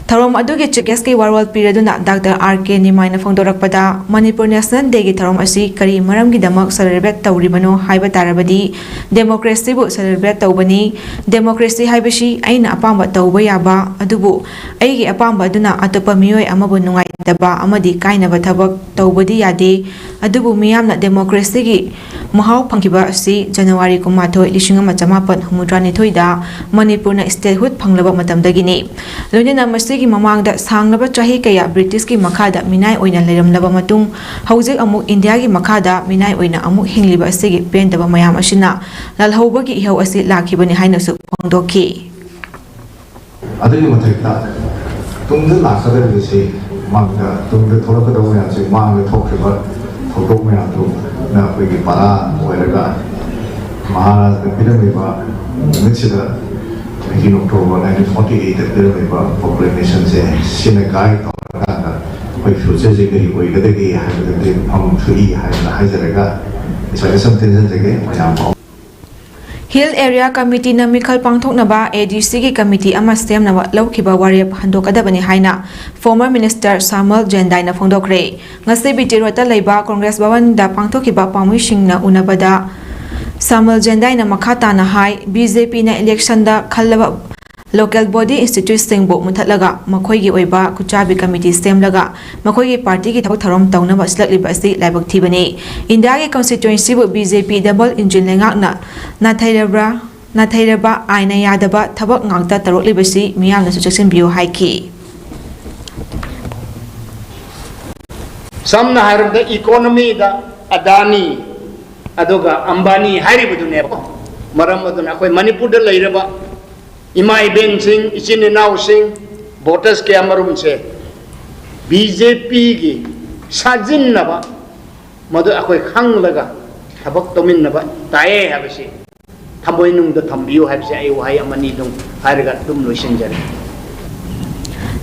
ꯊꯧꯔꯝ ꯑꯗꯨꯒꯤ Chief Guestꯀꯤ ꯋꯥꯔꯣꯜ ꯄꯤꯔꯗꯨꯅ ꯗꯥꯛꯇꯔ ꯑꯥꯔ ꯀꯦ ꯅꯤꯃꯥꯏꯅ ꯐꯣꯡꯗꯣꯔꯛꯄꯗ, ꯃꯅꯤꯄꯨꯔ National Dayꯒꯤ ꯊꯧꯔꯝ ꯑꯁꯤ ꯀꯔꯤ ꯃꯔꯝꯒꯤꯗꯃꯛ celebrate ꯇꯧꯔꯤꯕꯅꯣ ꯍꯥꯏꯕ ꯇꯥꯔꯕꯗꯤ, democracyꯕꯨ celebrate ꯇꯧꯕꯅꯤ꯫ Democracy ꯍꯥꯏꯕꯁꯤ ꯑꯩꯅ ꯑꯄꯥꯝꯕ ꯇꯧꯕ ꯌꯥꯕ, ꯑꯗꯨꯕꯨ ꯑꯩꯒꯤ ꯑꯄꯥꯝꯕ ꯑꯗꯨꯅ ꯑꯇꯣꯞꯄ ꯃꯤꯑꯣꯏ ꯑꯃꯕꯨ ꯅꯨꯡꯉꯥꯏꯇꯕ ꯑꯃꯗꯤ ꯀꯥꯏꯅꯕ ꯊꯕꯛ ꯇꯧꯕꯗꯤ ꯌꯥꯗꯦ꯫ ꯑꯗꯨꯕꯨ ꯃꯤꯌꯥꯝꯅ democracyꯒꯤ ꯃꯍꯥꯎ ꯐꯪꯈꯤꯕ ꯑꯁꯤ ꯖꯅꯋꯥꯔꯤ ꯀꯨꯟꯃꯥꯊꯣꯏ, ꯂꯤꯁꯤꯡ ꯑꯃ ꯆꯃꯥꯄꯟ ꯍꯨꯝꯐꯨꯇꯔꯥꯅꯤꯊꯣꯏꯗ ꯃꯅꯤꯄꯨꯔꯅ statehood ꯐꯪꯂꯕ ꯃꯇꯝꯗꯒꯤꯅꯤ꯫ ꯂꯣꯏꯅꯅ ꯃꯁꯤꯒꯤ ꯃꯃꯥꯡꯗ ꯁꯥꯡꯂꯕ ꯆꯍꯤ ꯀꯌꯥ Britishꯀꯤ ꯃꯈꯥꯗ ꯃꯤꯅꯥꯏ ꯑꯣꯏꯅ ꯂꯩꯔꯝꯂꯕ ꯃꯇꯨꯡ, ꯍꯧꯖꯤꯛ ꯑꯃꯨꯛ Indiaꯒꯤ ꯃꯈꯥꯗ ꯃꯤꯅꯥꯏ ꯑꯣꯏꯅ ꯑꯃꯨꯛ ꯍꯤꯡꯂꯤꯕ ꯑꯁꯤꯒꯤ ꯄꯦꯟꯗꯕ ꯃꯌꯥꯝ ꯑꯁꯤꯅ ꯂꯥꯜꯍꯧꯕꯒꯤ ꯏꯍꯧ ꯑꯁꯤ ꯂꯥꯛꯈꯤꯕꯅꯤ ꯍꯥꯏꯅꯁꯨ ꯐꯣꯡꯗꯣꯛꯈꯤ꯫ ꯑꯗꯨꯒꯤ ꯃꯊꯛꯇ ꯇꯨꯡꯗ ꯂꯥꯛꯀꯗꯧꯔꯤꯕꯁꯤ, ꯃꯥꯡꯗ, ꯇꯨꯡꯗ ꯊꯣꯛꯂꯛꯀꯗꯧꯕ ꯃꯌꯥꯝꯁꯤ, ꯃꯥꯡꯗ ꯊꯣꯛꯈ꯭ꯔꯤꯕ ꯊꯧꯗꯣꯛ ꯃꯌꯥꯝꯗꯨꯅ ꯑꯩꯈꯣꯏꯒꯤ ꯄꯔꯥ ꯑꯣꯏꯔꯒ, ꯃꯍꯥꯔꯥꯖꯅ ꯄꯤꯔꯝꯃꯤꯕ ꯅꯨꯃꯤꯠꯁꯤꯗ eighteen October nineteen forty eightꯇ ꯄꯤꯔꯝꯃꯤꯕ proclamationꯁꯦ, ꯁꯤꯅ guide ꯇꯧꯔꯀꯥꯟꯗ ꯑꯩꯈꯣꯏ futureꯁꯦ ꯀꯔꯤ ꯑꯣꯏꯒꯗꯒꯦ ꯍꯥꯏꯕꯗꯨꯗꯤ ꯃꯐꯝ ꯊꯣꯛꯏ ꯍꯥꯏꯗꯅ ꯍꯥꯏꯖꯔꯒ, ꯉꯁꯥꯏꯗ ꯁꯨꯝ ꯇꯦꯟꯖꯟꯖꯒꯦ ꯃꯌꯥꯝ꯫ Hill Area Committeeꯅ ꯃꯤꯈꯜ ꯄꯥꯡꯊꯣꯛꯅꯕ ADCꯒꯤ committee ꯑꯃ ꯁꯦꯝꯅꯕ ꯂꯧꯈꯤꯕ ꯋꯥꯔꯦꯞ ꯍꯟꯗꯣꯛꯀꯗꯕꯅꯤ ꯍꯥꯏꯅ former minister ꯁꯥꯃꯜ ꯖꯦꯟꯗꯥꯏꯅ ꯐꯣꯡꯗꯣꯛꯈ꯭ꯔꯦ꯫ ꯉꯁꯤ BT Roadꯇ ꯂꯩꯕ Congress ꯚꯕꯟꯗ ꯄꯥꯡꯊꯣꯛꯈꯤꯕ ꯄꯥꯎꯃꯤꯁꯤꯡꯅ ꯎꯅꯕꯗ ꯁꯥꯃꯜ ꯖꯦꯟꯗꯥꯏꯅ ꯃꯈꯥ ꯇꯥꯅ ꯍꯥꯏ, BJPꯅ electionꯗ ꯈꯜꯂꯕ local body instituteꯁꯤꯡꯕꯨ ꯃꯨꯊꯠꯂꯒ ꯃꯈꯣꯏꯒꯤ ꯑꯣꯏꯕ ꯈꯨꯠꯆꯥꯕꯤ committee ꯁꯦꯝꯂꯒ ꯃꯈꯣꯏꯒꯤ partyꯒꯤ ꯊꯕꯛ ꯊꯧꯔꯝ ꯇꯧꯅꯕ ꯁꯤꯜꯂꯛꯂꯤꯕ ꯑꯁꯤ ꯂꯥꯏꯕꯛ ꯊꯤꯕꯅꯤ꯫ Indiaꯒꯤ constituencyꯕꯨ BJP double engine ꯂꯩꯉꯥꯛꯅ ꯅꯥꯊꯩꯔꯕ꯭ꯔꯥ, ꯅꯥꯊꯩꯔꯕ ꯑꯥꯏꯟꯅ ꯌꯥꯗꯕ ꯊꯕꯛ ꯉꯥꯛꯇ ꯇꯧꯔꯛꯂꯤꯕꯁꯤ ꯃꯤꯌꯥꯝꯅꯁꯨ ꯆꯦꯛꯁꯤꯟꯕꯤꯌꯨ ꯍꯥꯏꯈꯤ꯫ ꯁꯝꯅ ꯍꯥꯏꯔꯕꯗ economyꯗ ꯑꯗꯥꯅꯤ ꯑꯗꯨꯒ ꯑꯝꯕꯥꯅꯤ ꯍꯥꯏꯔꯤꯕꯗꯨꯅꯦꯕ꯫ ꯃꯔꯝ ꯑꯗꯨꯅ ꯑꯩꯈꯣꯏ ꯃꯅꯤꯄꯨꯔꯗ ꯂꯩꯔꯕ ꯏꯃꯥ ꯏꯕꯦꯟꯁꯤꯡ, ꯏꯆꯤꯟ ꯏꯅꯥꯎꯁꯤꯡ, voters ꯀꯌꯥ ꯃꯔꯨꯝꯁꯦ BJPꯒꯤ ꯁꯥꯖꯤꯟꯅꯕ, ꯃꯗꯨ ꯑꯩꯈꯣꯏ ꯈꯪꯂꯒ ꯊꯕꯛ ꯇꯧꯃꯤꯟꯅꯕ ꯇꯥꯏꯌꯦ ꯍꯥꯏꯕꯁꯤ ꯊꯃꯣꯏꯅꯨꯡꯗ ꯊꯝꯕꯤꯌꯨ ꯍꯥꯏꯕꯁꯦ ꯑꯩ ꯋꯥꯍꯩ ꯑꯃꯅꯤ ꯑꯗꯨꯝ ꯍꯥꯏꯔꯒ ꯑꯗꯨꯝ ꯂꯣꯏꯁꯤꯟꯖꯔꯦ꯫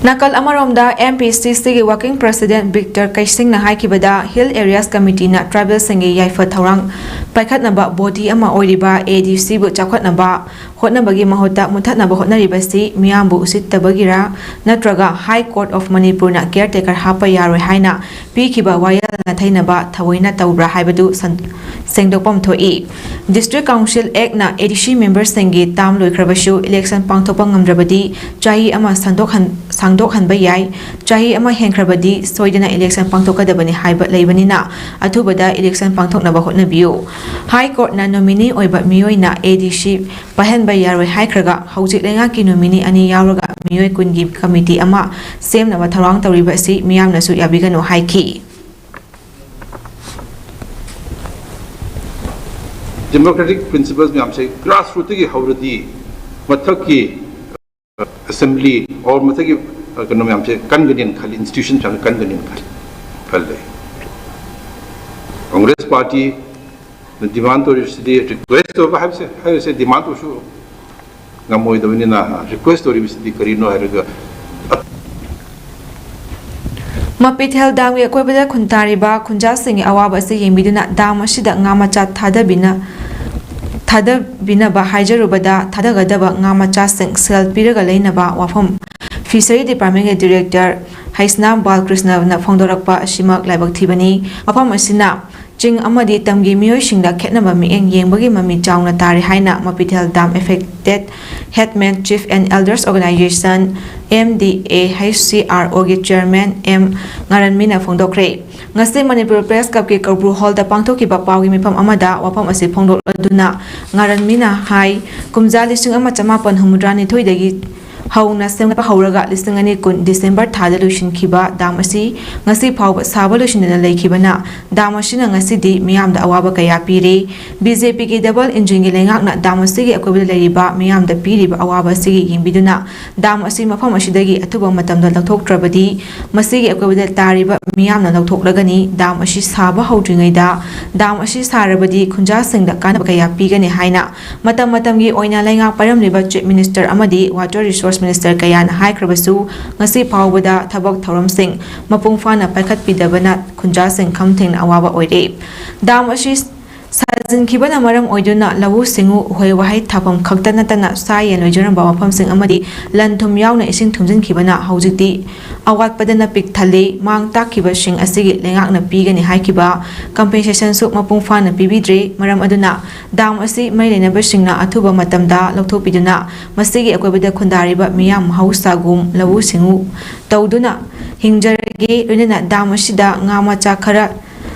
ꯅꯥꯀꯜ ꯑꯃꯔꯣꯝꯗ, M P C Cꯒꯤ Working President Victor ꯀꯩꯁꯤꯡꯅ ꯍꯥꯏꯈꯤꯕꯗ, Hill Areas Committeeꯅ tribal ꯁꯤꯡꯒꯤ ꯌꯥꯏꯐ ꯊꯧꯔꯥꯡ ꯄꯥꯏꯈꯠꯅꯕ body ꯑꯃ ꯑꯣꯏꯔꯤꯕ A D Cꯕꯨ ꯆꯥꯎꯈꯠꯅꯕ ꯍꯣꯠꯅꯕꯒꯤ ꯃꯍꯨꯠꯇ ꯃꯨꯠꯊꯠꯅꯕ ꯍꯣꯠꯅꯔꯤꯕꯁꯤ ꯃꯤꯌꯥꯝꯕꯨ ꯎꯁꯤꯠꯇꯕꯒꯤꯔꯥ ꯅꯠꯇ꯭ꯔꯒ High Court of Manipurꯅ caretaker ꯍꯥꯞꯄ ꯌꯥꯔꯣꯏ ꯍꯥꯏꯅ ꯄꯤꯈꯤꯕ ꯋꯥꯌꯦꯜ ꯅꯥꯊꯩꯅꯕ ꯊꯑꯣꯏꯅ ꯇꯧꯕ꯭ꯔꯥ ꯍꯥꯏꯕꯗꯨ ꯁꯟ-, ꯁꯦꯡꯗꯣꯛꯐꯝ ꯊꯣꯛꯏ꯫ District Council Actꯅ A D C memberꯁꯤꯡꯒꯤ term ꯂꯣꯏꯈ꯭ꯔꯕꯁꯨ election ꯄꯥꯡꯊꯣꯛꯄ ꯉꯝꯗ꯭ꯔꯕꯗꯤ ꯆꯍꯤ ꯑꯃ ꯁꯟꯗꯣꯛꯍꯟ-, ꯁꯥꯡꯗꯣꯛꯍꯟꯕ ꯌꯥꯏ꯫ ꯆꯍꯤ ꯑꯃ ꯍꯦꯟꯈ꯭ꯔꯕꯗꯤ ꯁꯣꯏꯗꯅ election ꯄꯥꯡꯊꯣꯛꯀꯗꯕꯅꯤ ꯍꯥꯏꯕ ꯂꯩꯕꯅꯤꯅ, ꯑꯊꯨꯕꯗ election ꯄꯥꯡꯊꯣꯛꯅꯕ ꯍꯣꯠꯅꯕꯤꯌꯨ꯫ High Courtꯅ nominee ꯑꯣꯏꯕ ꯃꯤꯑꯣꯏꯅ A D C ꯄꯥꯏꯍꯟꯕ ꯌꯥꯔꯣꯏ ꯍꯥꯏꯈ꯭ꯔꯒ, ꯍꯧꯖꯤꯛ ꯂꯩꯉꯥꯛꯀꯤ nominee ꯑꯅꯤ ꯌꯥꯎꯔꯒ ꯃꯤꯑꯣꯏ ꯀꯨꯟꯒꯤ committee ꯑꯃ ꯁꯦꯝꯅꯕ ꯊꯧꯔꯥꯡ ꯇꯧꯔꯤꯕ ꯑꯁꯤ ꯃꯤꯌꯥꯝꯅꯁꯨ ꯌꯥꯕꯤꯒꯅꯨ ꯍꯥꯏꯈꯤ꯫ Democratic principles ꯃꯌꯥꯝꯁꯦ grassrootꯇꯒꯤ ꯍꯧꯔꯗꯤ ꯃꯊꯛꯀꯤ assembly or ꯃꯊꯛꯀꯤ, ꯑ, ꯀꯩꯅꯣ ꯃꯌꯥꯝꯁꯦ ꯀꯟꯒꯅꯦꯅ ꯈꯜꯂꯤ, institutions ꯃꯌꯥꯝꯁꯦ ꯀꯟꯒꯅꯦꯅ ꯈꯜꯂꯤ, ꯈꯜꯂꯦ꯫ Congress partyꯅ demand ꯇꯧꯔꯤꯕꯁꯤꯗꯤ, request ꯇꯧꯕ ꯍꯥꯏꯕꯁꯦ, ꯍꯥꯏꯔꯤꯁꯦ demand ꯇꯧꯔꯁꯨ ꯉꯝꯃꯣꯏꯗꯕꯅꯤꯅ, request ꯇꯧꯔꯤꯕꯁꯤꯗꯤ ꯀꯔꯤꯅꯣ ꯍꯥꯏꯔꯒ, ꯃꯄꯤꯊꯦꯜ damꯒꯤ ꯑꯀꯣꯏꯕꯗ ꯈꯨꯟꯗꯥꯔꯤꯕ ꯈꯨꯟꯖꯥꯁꯤꯡꯒꯤ ꯑꯋꯥꯕ ꯑꯁꯤ ꯌꯦꯡꯕꯤꯗꯨꯅ dam ꯑꯁꯤꯗ ꯉꯥ ꯃꯆꯥ ꯊꯥꯗꯕꯤꯅ-, ꯊꯥꯗꯕꯤꯅꯕ ꯍꯥꯏꯖꯔꯨꯕꯗ, ꯊꯥꯗꯒꯗꯕ ꯉꯥ ꯃꯆꯥꯁꯤꯡ ꯁꯦꯜ ꯄꯤꯔꯒ ꯂꯩꯅꯕ ꯋꯥꯐꯝ Fishery Departmentꯀꯤ Director ꯍꯩꯁꯅꯥꯝ ꯕꯥꯜꯀ꯭ꯔꯤꯁꯅꯅ ꯐꯣꯡꯗꯣꯔꯛꯄ ꯑꯁꯤꯃꯛ ꯂꯥꯏꯕꯛ ꯊꯤꯕꯅꯤ꯫ ꯃꯐꯝ ꯑꯁꯤꯅ ꯆꯤꯡ ꯑꯃꯗꯤ ꯇꯝꯒꯤ ꯃꯤꯑꯣꯏꯁꯤꯡꯗ ꯈꯦꯠꯅꯕ ꯃꯤꯠꯌꯦꯡ ꯌꯦꯡꯕꯒꯤ ꯃꯃꯤ ꯆꯥꯎꯅ ꯇꯥꯔꯤ ꯍꯥꯏꯅ ꯃꯄꯤꯊꯦꯜ dam affected headman Chief and Elders Organization, M D A H C R Oꯒꯤ chairman M ꯉꯥꯔꯟꯃꯤꯅ ꯐꯣꯡꯗꯣꯛꯈ꯭ꯔꯦ꯫ ꯉꯁꯤ ꯃꯅꯤꯄꯨꯔ Press Clubꯀꯤ ꯀꯧꯕ꯭ꯔꯨ hallꯗ ꯄꯥꯡꯊꯣꯛꯈꯤꯕ ꯄꯥꯎꯒꯤ ꯃꯤꯐꯝ ꯑꯃꯗ ꯋꯥꯐꯝ ꯑꯁꯤ ꯐꯣꯡꯗꯣꯛꯂꯗꯨꯅ ꯉꯥꯔꯟꯃꯤꯅ ꯍꯥꯏ, ꯀꯨꯝꯖꯥ ꯂꯤꯁꯤꯡ ꯑꯃ ꯆꯃꯥꯄꯟ ꯍꯨꯝꯐꯨꯇꯔꯥ ꯅꯤꯊꯣꯏꯗꯒꯤ ꯍꯧꯅ ꯁꯦꯝꯒꯠꯄ ꯍꯧꯔꯒ ꯂꯤꯁꯤꯡ ꯑꯅꯤ ꯀꯨꯟ ꯗꯤꯁꯦꯝꯕꯔ ꯊꯥꯗ ꯂꯣꯏꯁꯤꯟꯈꯤꯕ ꯗꯥꯝ ꯑꯁꯤ ꯉꯁꯤ ꯐꯥꯎꯕ ꯁꯥꯕ ꯂꯣꯏꯁꯤꯟꯗꯅ ꯂꯩꯈꯤꯕꯅ ꯗꯥꯝ ꯑꯁꯤꯅ ꯉꯁꯤꯗꯤ ꯃꯤꯌꯥꯝꯗ ꯑꯋꯥꯕ ꯀꯌꯥ ꯄꯤꯔꯤ꯫ ꯕꯤ ꯖꯦ ꯄꯤꯒꯤ ꯗꯕꯜ ꯏꯟꯖꯤꯟꯒꯤ ꯂꯩꯉꯥꯛꯅ ꯗꯥꯝ ꯑꯁꯤꯒꯤ ꯑꯀꯣꯏꯕꯗ ꯂꯩꯔꯤꯕ ꯃꯤꯌꯥꯝꯗ ꯄꯤꯔꯤꯕ ꯑꯋꯥꯕ ꯑꯁꯤꯒꯤ ꯌꯦꯡꯕꯤꯗꯨꯅ ꯗꯥꯝ ꯑꯁꯤ ꯃꯐꯝ ꯑꯁꯤꯗꯒꯤ ꯑꯊꯨꯕ ꯃꯇꯝꯗ ꯂꯧꯊꯣꯛꯇ꯭ꯔꯕꯗꯤ ꯃꯁꯤꯒꯤ ꯑꯀꯣꯏꯕꯗ ꯇꯥꯔꯤꯕ ꯃꯤꯌꯥꯝꯅ ꯂꯧꯊꯣꯛꯂꯒꯅꯤ꯫ ꯗꯥꯝ ꯑꯁꯤ ꯁꯥꯕ ꯍꯧꯗ꯭ꯔꯤꯉꯩꯗ ꯗꯥꯝ ꯑꯁꯤ ꯁꯥꯔꯕꯗꯤ ꯈꯨꯟꯖꯥꯁꯤꯡꯗ ꯀꯥꯟꯅꯕ ꯀꯌꯥ ꯄꯤꯒꯅꯤ ꯍꯥꯏꯅ ꯃꯇꯝ ꯃꯇꯝꯒꯤ ꯑꯣꯏꯅ ꯂꯩꯉꯥꯛ ꯄꯥꯏꯔꯝꯂꯤꯕ Chief Minister ꯑꯃꯗꯤ Water Resource Minister ꯀꯌꯥꯅ ꯍꯥꯏꯈ꯭ꯔꯕꯁꯨ ꯉꯁꯤ ꯐꯥꯎꯕꯗ ꯊꯕꯛ ꯊꯧꯔꯝꯁꯤꯡ ꯃꯄꯨꯡ ꯐꯥꯅ ꯄꯥꯏꯈꯠꯄꯤꯗꯕꯅ ꯈꯨꯟꯖꯥꯁꯤꯡ ꯈꯝ ꯊꯦꯡꯅ ꯑꯋꯥꯕ ꯑꯣꯏꯔꯦ꯫ ꯗꯥꯝ ꯑꯁꯤ ꯁꯥꯖꯤꯟꯈꯤꯕꯅ ꯃꯔꯝ ꯑꯣꯏꯗꯨꯅ ꯂꯧꯎ ꯁꯤꯡꯎ, ꯎꯍꯩ ꯋꯥꯍꯩ ꯊꯥꯐꯝ ꯈꯛꯇ ꯅꯠꯇꯅ ꯁꯥ ꯌꯦꯟ ꯂꯣꯏꯖꯔꯝꯕ ꯃꯐꯝꯁꯤꯡ ꯑꯃꯗꯤ ꯂꯟ ꯊꯨꯝ ꯌꯥꯎꯅ ꯏꯁꯤꯡ ꯊꯨꯝꯖꯤꯟꯈꯤꯕꯅ ꯍꯧꯖꯤꯛꯇꯤ ꯑꯋꯥꯠꯄꯗꯅ ꯄꯤꯛ ꯊꯜꯂꯤ꯫ ꯃꯥꯡ ꯇꯥꯛꯈꯤꯕꯁꯤꯡ ꯑꯁꯤꯒꯤ ꯂꯩꯉꯥꯛꯅ ꯄꯤꯒꯅꯤ ꯍꯥꯏꯈꯤꯕ compensationꯁꯨ ꯃꯄꯨꯡ ꯐꯥꯅ ꯄꯤꯕꯤꯗ꯭ꯔꯦ꯫ ꯃꯔꯝ ꯑꯗꯨꯅ ꯗꯥꯝ ꯑꯁꯤ ꯃꯔꯤ ꯂꯩꯅꯕꯁꯤꯡꯅ ꯑꯊꯨꯕ ꯃꯇꯝꯗ ꯂꯧꯊꯣꯛꯄꯤꯗꯨꯅ ꯃꯁꯤꯒꯤ ꯑꯀꯣꯏꯕꯗ ꯈꯨꯟꯗꯥꯔꯤꯕ ꯃꯤꯌꯥꯝ ꯃꯍꯧꯁꯥꯒꯨꯝ ꯂꯧꯎ ꯁꯤꯡꯎ ꯇꯧꯗꯨꯅ ꯍꯤꯡꯖꯔꯒꯦ꯫ ꯂꯣꯏꯅꯅ ꯗꯥꯝ ꯑꯁꯤꯗ ꯉꯥ ꯃꯆꯥ ꯈꯔ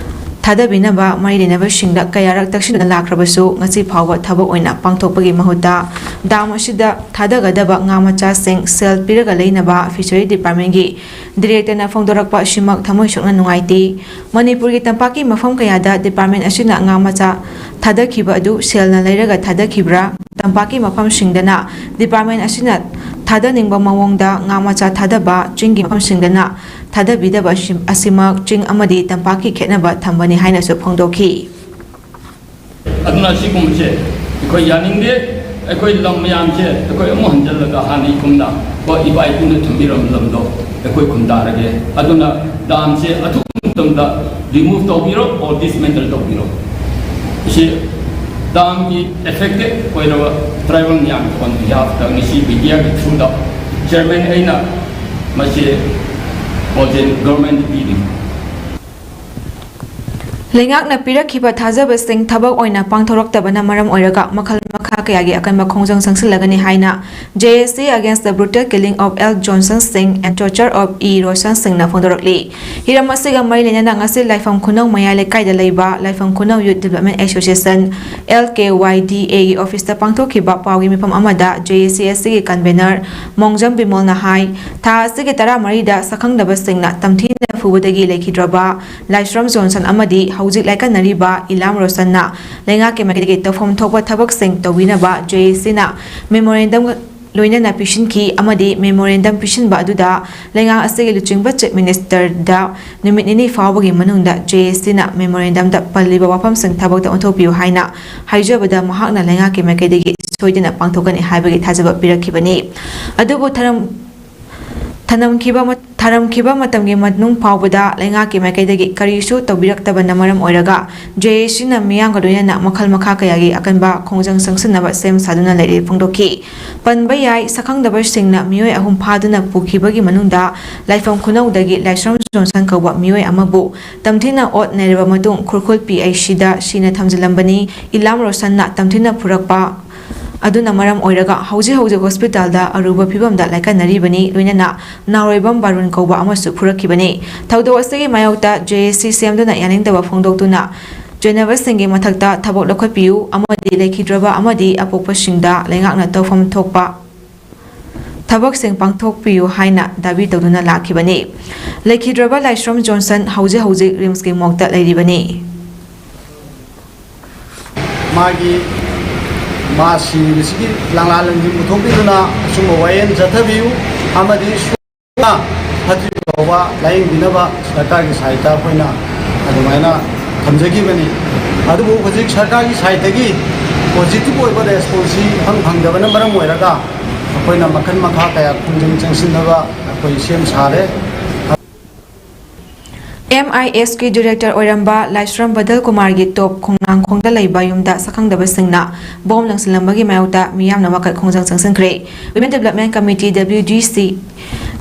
ꯊꯥꯗꯕꯤꯅꯕ ꯃꯔꯤ ꯂꯩꯅꯕꯁꯤꯡꯗ ꯀꯌꯥꯔꯛ ꯇꯛꯁꯤꯟꯗꯨꯅ ꯂꯥꯛꯈ꯭ꯔꯕꯁꯨ ꯉꯁꯤ ꯐꯥꯎꯕ ꯊꯕꯛ ꯑꯣꯏꯅ ꯄꯥꯡꯊꯣꯛꯄꯒꯤ ꯃꯍꯨꯠꯇ ꯗꯥꯝ ꯑꯁꯤꯗ ꯊꯥꯗꯒꯗꯕ ꯉꯥ ꯃꯆꯥꯁꯤꯡ ꯁꯦꯜ ꯄꯤꯔꯒ ꯂꯩꯅꯕ Fishery Departmentꯀꯤ Directorꯅ ꯐꯣꯡꯗꯣꯔꯛꯄ ꯑꯁꯤꯃꯛ ꯊꯃꯣꯏ ꯁꯣꯛꯅ ꯅꯨꯡꯉꯥꯏꯇꯦ꯫ ꯃꯅꯤꯄꯨꯔꯒꯤ ꯇꯝꯄꯥꯛꯀꯤ ꯃꯐꯝ ꯀꯌꯥꯗ department ꯑꯁꯤꯅ ꯉꯥ ꯃꯆꯥ ꯊꯥꯗꯈꯤꯕ ꯑꯗꯨ ꯁꯦꯜꯅ ꯂꯩꯔꯒ ꯊꯥꯗꯈꯤꯕ꯭ꯔꯥ? ꯇꯝꯄꯥꯛꯀꯤ ꯃꯐꯝꯁꯤꯡꯗꯅ department ꯑꯁꯤꯅ ꯊꯥꯗꯅꯤꯡꯕ ꯃꯑꯣꯡꯗ ꯉꯥ ꯃꯆꯥ ꯊꯥꯗꯕ, ꯆꯤꯡꯒꯤ ꯃꯐꯝꯁꯤꯡꯗꯅ ꯊꯥꯗꯕꯤꯗꯕ ꯑꯁꯤ-, ꯑꯁꯤꯃꯛ ꯆꯤꯡ ꯑꯃꯗꯤ ꯇꯝꯄꯥꯛꯀꯤ ꯈꯦꯠꯅꯕ ꯊꯝꯕꯅꯤ ꯍꯥꯏꯅꯁꯨ ꯐꯣꯡꯗꯣꯛꯈꯤ꯫ ꯑꯗꯨꯅ ꯁꯤꯒꯨꯝꯕꯁꯦ ꯑꯩꯈꯣꯏ ꯌꯥꯅꯤꯡꯗꯦ꯫ ꯑꯩꯈꯣꯏ ꯂꯝ ꯃꯌꯥꯝꯁꯦ ꯑꯩꯈꯣꯏ ꯑꯃꯨꯛ ꯍꯟꯖꯤꯜꯂꯒ ꯍꯥꯟꯅꯒꯤ ꯀꯨꯝꯅ ꯀꯣ ꯏꯄꯥ ꯏꯄꯨꯅ ꯊꯝꯕꯤꯔꯝꯕ ꯂꯝꯗꯣ ꯑꯩꯈꯣꯏ ꯈꯨꯟꯗꯥꯔꯒꯦ꯫ ꯑꯗꯨꯅ ꯗꯥꯝꯁꯦ ꯑꯊꯨꯕ ꯃꯇꯝꯗ remove ꯇꯧꯕꯤꯔꯣ or dismantle ꯇꯧꯕꯤꯔꯣ꯫ ꯁꯤ ꯗꯥꯝꯒꯤ affected ꯑꯣꯏꯔꯕ tribal ꯃꯌꯥꯝꯒꯤ on behalfꯇ ꯉꯁꯤ mediaꯒꯤ throughꯗ chairman ꯑꯩꯅ ꯃꯁꯤ ꯄꯥꯎꯖꯦꯜ governmentꯗ ꯄꯤꯔꯤ꯫ ꯂꯩꯉꯥꯛꯅ ꯄꯤꯔꯛꯈꯤꯕ ꯊꯥꯖꯕꯁꯤꯡ ꯊꯕꯛ ꯑꯣꯏꯅ ꯄꯥꯡꯊꯣꯔꯛꯇꯕꯅ ꯃꯔꯝ ꯑꯣꯏꯔꯒ ꯃꯈꯜ ꯃꯈꯜ ꯃꯈꯥ ꯀꯌꯥꯒꯤ ꯑꯀꯟꯕ ꯈꯣꯡꯖꯪ ꯆꯪꯁꯤꯜꯂꯒꯅꯤ ꯍꯥꯏꯅ J A C Against the Brutal Killing of L Johnson Singh and Torture of E Roshan Singhꯅ ꯐꯣꯡꯗꯣꯔꯛꯂꯤ꯫ ꯍꯤꯔꯝ ꯑꯁꯤꯒ ꯃꯔꯤ ꯂꯩꯅꯅ ꯉꯁꯤ ꯂꯥꯏꯐꯝ ꯈꯨꯅꯧ ꯃꯌꯥꯏ ꯂꯩꯀꯥꯏꯗ ꯂꯩꯕ ꯂꯥꯏꯐꯝ ꯈꯨꯅꯧ Youth Development Association, L K Y D Aꯒꯤ ꯑꯣꯐꯤꯁꯇ ꯄꯥꯡꯊꯣꯛꯈꯤꯕ ꯄꯥꯎꯒꯤ ꯃꯤꯐꯝ ꯑꯃꯗ J A C ꯑꯁꯤꯒꯤ ꯀꯟꯚꯦꯅꯔ ꯃꯣꯡꯖꯝ ꯕꯤꯃꯣꯜꯅ ꯍꯥꯏ, ꯊꯥ ꯑꯁꯤꯒꯤ ꯇꯔꯥꯃꯔꯤꯗ ꯁꯛꯈꯪꯗꯕꯁꯤꯡꯅ ꯇꯝꯊꯤꯅ ꯐꯨꯕꯗꯒꯤ ꯂꯩꯈꯤꯗ꯭ꯔꯕ ꯂꯥꯏꯁ꯭ꯔꯝ ꯖꯣꯟꯁꯟ ꯑꯃꯗꯤ ꯍꯧꯖꯤꯛ ꯂꯥꯏꯀꯠꯅꯔꯤꯕ ꯏꯂꯥꯝ ꯔꯣꯁꯟꯅ ꯂꯩꯉꯥꯛꯀꯤ ꯃꯥꯏꯀꯩꯗꯒꯤ ꯇꯧꯐꯝ ꯊꯣꯛꯄ ꯊꯕꯛꯁꯤꯡ ꯇꯧꯕꯤꯅꯕ J A Cꯅ memorandum ꯂꯣꯏꯅꯅ ꯄꯤꯁꯤꯟꯈꯤ ꯑꯃꯗꯤ memorandum ꯄꯤꯁꯤꯟꯕ ꯑꯗꯨꯗ ꯂꯩꯉꯥꯛ ꯑꯁꯤꯒꯤ ꯂꯨꯆꯤꯡꯕ Chief Ministerꯗ ꯅꯨꯃꯤꯠ ꯅꯤꯅꯤ ꯐꯥꯎꯕꯒꯤ ꯃꯅꯨꯡꯗ J A Cꯅ memorandumꯗ ꯄꯜꯂꯤꯕ ꯋꯥꯐꯝꯁꯤꯡ ꯊꯕꯛꯇ ꯑꯣꯟꯊꯣꯛꯄꯤꯌꯨ ꯍꯥꯏꯅ ꯍꯥꯏꯖꯕꯗ ꯃꯍꯥꯛꯅ ꯂꯩꯉꯥꯛꯀꯤ ꯃꯥꯏꯀꯩꯗꯒꯤ ꯁꯣꯏꯗꯅ ꯄꯥꯡꯊꯣꯛꯀꯅꯤ ꯍꯥꯏꯕꯒꯤ ꯊꯥꯖꯕ ꯄꯤꯔꯛꯈꯤꯕꯅꯤ꯫ ꯑꯗꯨꯕꯨ ꯊꯔꯝ-, ꯊꯅꯝꯈꯤꯕ ꯃ-, ꯊꯔꯝꯈꯤꯕ ꯃꯇꯝꯒꯤ ꯃꯅꯨꯡ ꯐꯥꯎꯕꯗ ꯂꯩꯉꯥꯛꯀꯤ ꯃꯥꯏꯀꯩꯗꯒꯤ ꯀꯔꯤꯁꯨ ꯇꯧꯕꯤꯔꯛꯇꯕꯅ ꯃꯔꯝ ꯑꯣꯏꯔꯒ J A Cꯅ ꯃꯤꯌꯥꯝꯒ ꯂꯣꯏꯅꯅ ꯃꯈꯜ ꯃꯈꯥ ꯀꯌꯥꯒꯤ ꯑꯀꯟꯕ ꯈꯣꯡꯖꯪ ꯆꯪꯁꯤꯟꯅꯕ ꯁꯦꯝ ꯁꯥꯗꯨꯅ ꯂꯩꯔꯦ ꯐꯣꯡꯗꯣꯛꯈꯤ꯫ ꯄꯟꯕ ꯌꯥꯏ, ꯁꯛꯈꯪꯗꯕꯁꯤꯡꯅ ꯃꯤꯑꯣꯏ ꯑꯍꯨꯝ ꯐꯥꯗꯨꯅ ꯄꯨꯈꯤꯕꯒꯤ ꯃꯅꯨꯡꯗ ꯂꯥꯏꯐꯝ ꯈꯨꯅꯧꯗꯒꯤ ꯂꯥꯏꯁ꯭ꯔꯝ ꯖꯣꯟꯁꯟ ꯀꯧꯕ ꯃꯤꯑꯣꯏ ꯑꯃꯕꯨ ꯇꯝꯊꯤꯅ ꯑꯣꯠ ꯅꯩꯔꯕ ꯃꯇꯨꯡ ꯈꯨꯔꯈꯨꯜ P I Cꯗ ꯁꯤꯅ ꯊꯝꯖꯤꯜꯂꯝꯕꯅꯤ꯫ ꯏꯂꯥꯝ ꯔꯣꯁꯟꯅ ꯇꯝꯊꯤꯅ ꯐꯨꯔꯛꯄ ꯑꯗꯨꯅ ꯃꯔꯝ ꯑꯣꯏꯔꯒ ꯍꯧꯖꯤꯛ ꯍꯧꯖꯤꯛ ꯍꯣꯁꯄꯤꯇꯥꯜꯗ ꯑꯔꯨꯕ ꯐꯤꯕꯝꯗ ꯂꯥꯏꯀꯠꯅꯔꯤꯕꯅꯤ, ꯂꯣꯏꯅꯅ ꯅꯥꯎꯔꯣꯏꯕꯝ ꯕꯥꯔꯨꯟ ꯀꯧꯕ ꯑꯃꯁꯨ ꯐꯨꯔꯛꯈꯤꯕꯅꯤ꯫ ꯊꯧꯗꯣꯛ ꯑꯁꯤꯒꯤ ꯃꯥꯌꯣꯛꯇ J A C ꯁꯦꯝꯗꯨꯅ ꯌꯥꯅꯤꯡꯗꯕ ꯐꯣꯡꯗꯣꯛꯇꯨꯅ ꯆꯦꯟꯅꯕꯁꯤꯡꯒꯤ ꯃꯊꯛꯇ ꯊꯕꯛ ꯂꯧꯈꯠꯄꯤꯌꯨ ꯑꯃꯗꯤ ꯂꯩꯈꯤꯗ꯭ꯔꯕ ꯑꯃꯗꯤ ꯑꯄꯣꯛꯄꯁꯤꯡꯗ ꯂꯩꯉꯥꯛꯅ ꯇꯧꯐꯝ ꯊꯣꯛꯄ ꯊꯕꯛꯁꯤꯡ ꯄꯥꯡꯊꯣꯛꯄꯤꯌꯨ ꯍꯥꯏꯅ ꯗꯥꯕꯤ ꯇꯧꯗꯨꯅ ꯂꯥꯛꯈꯤꯕꯅꯤ꯫ ꯂꯩꯈꯤꯗ꯭ꯔꯕ ꯂꯥꯏꯁ꯭ꯔꯝ ꯖꯣꯟꯁꯟ ꯍꯧꯖꯤꯛ ꯍꯧꯖꯤꯛ ꯔꯤꯝꯁꯀꯤ ꯃꯣꯔꯒꯇ ꯂꯩꯔꯤꯕꯅꯤ꯫ ꯃꯥꯒꯤ, ꯃꯥ ꯁꯤꯔꯤꯕꯁꯤꯒꯤ ꯂꯥꯡꯂꯥ ꯂꯪꯁꯤꯟ ꯄꯨꯊꯣꯛꯄꯤꯗꯨꯅ ꯑꯆꯨꯝꯕ ꯋꯥꯌꯦꯜ ꯆꯠꯊꯕꯤꯌꯨ ꯑꯃꯗꯤ ꯁꯨ-, ꯐꯠꯇ꯭ꯔꯤꯕ ꯐꯥꯎꯕ ꯂꯥꯌꯦꯡꯕꯤꯅꯕ ꯁꯔꯀꯥꯔꯒꯤ ꯁꯥꯏꯠꯇ ꯑꯩꯈꯣꯏꯅ ꯑꯗꯨꯃꯥꯏꯅ ꯊꯝꯖꯈꯤꯕꯅꯤ꯫ ꯑꯗꯨꯕꯨ ꯍꯧꯖꯤꯛ ꯁꯔꯀꯥꯔꯒꯤ ꯁꯥꯏꯠꯇꯒꯤ ꯄꯣꯖꯤꯇꯤꯚ ꯑꯣꯏꯕ ꯔꯦꯁꯄꯣꯟꯁꯁꯤ ꯏꯐꯪ ꯐꯪꯗꯕꯅ ꯃꯔꯝ ꯑꯣꯏꯔꯒ ꯑꯩꯈꯣꯏꯅ ꯃꯈꯜ ꯃꯈꯥ ꯀꯌꯥ ꯈꯣꯡꯖꯪ ꯆꯪꯁꯤꯟꯅꯕ ꯑꯩꯈꯣꯏ ꯁꯦꯝ ꯁꯥꯔꯦ꯫ M I Sꯀꯤ ꯗꯤꯔꯦꯛꯇꯔ ꯑꯣꯏꯔꯝꯕ ꯂꯥꯏꯁ꯭ꯔꯝ ꯕꯗꯜ ꯀꯨꯃꯥꯔꯒꯤ ꯇꯣꯞ ꯈꯣꯡꯅꯥꯡꯈꯣꯡꯗ ꯂꯩꯕ ꯌꯨꯝꯗ ꯁꯛꯈꯪꯗꯕꯁꯤꯡꯅ ꯕꯣꯝ ꯂꯪꯁꯤꯜꯂꯝꯕꯒꯤ ꯃꯥꯌꯣꯛꯇ ꯃꯤꯌꯥꯝꯅ ꯋꯥꯀꯠ ꯈꯣꯡꯖꯪ ꯆꯪꯁꯤꯟꯈ꯭ꯔꯦ꯫ Women Development Committee, W D C,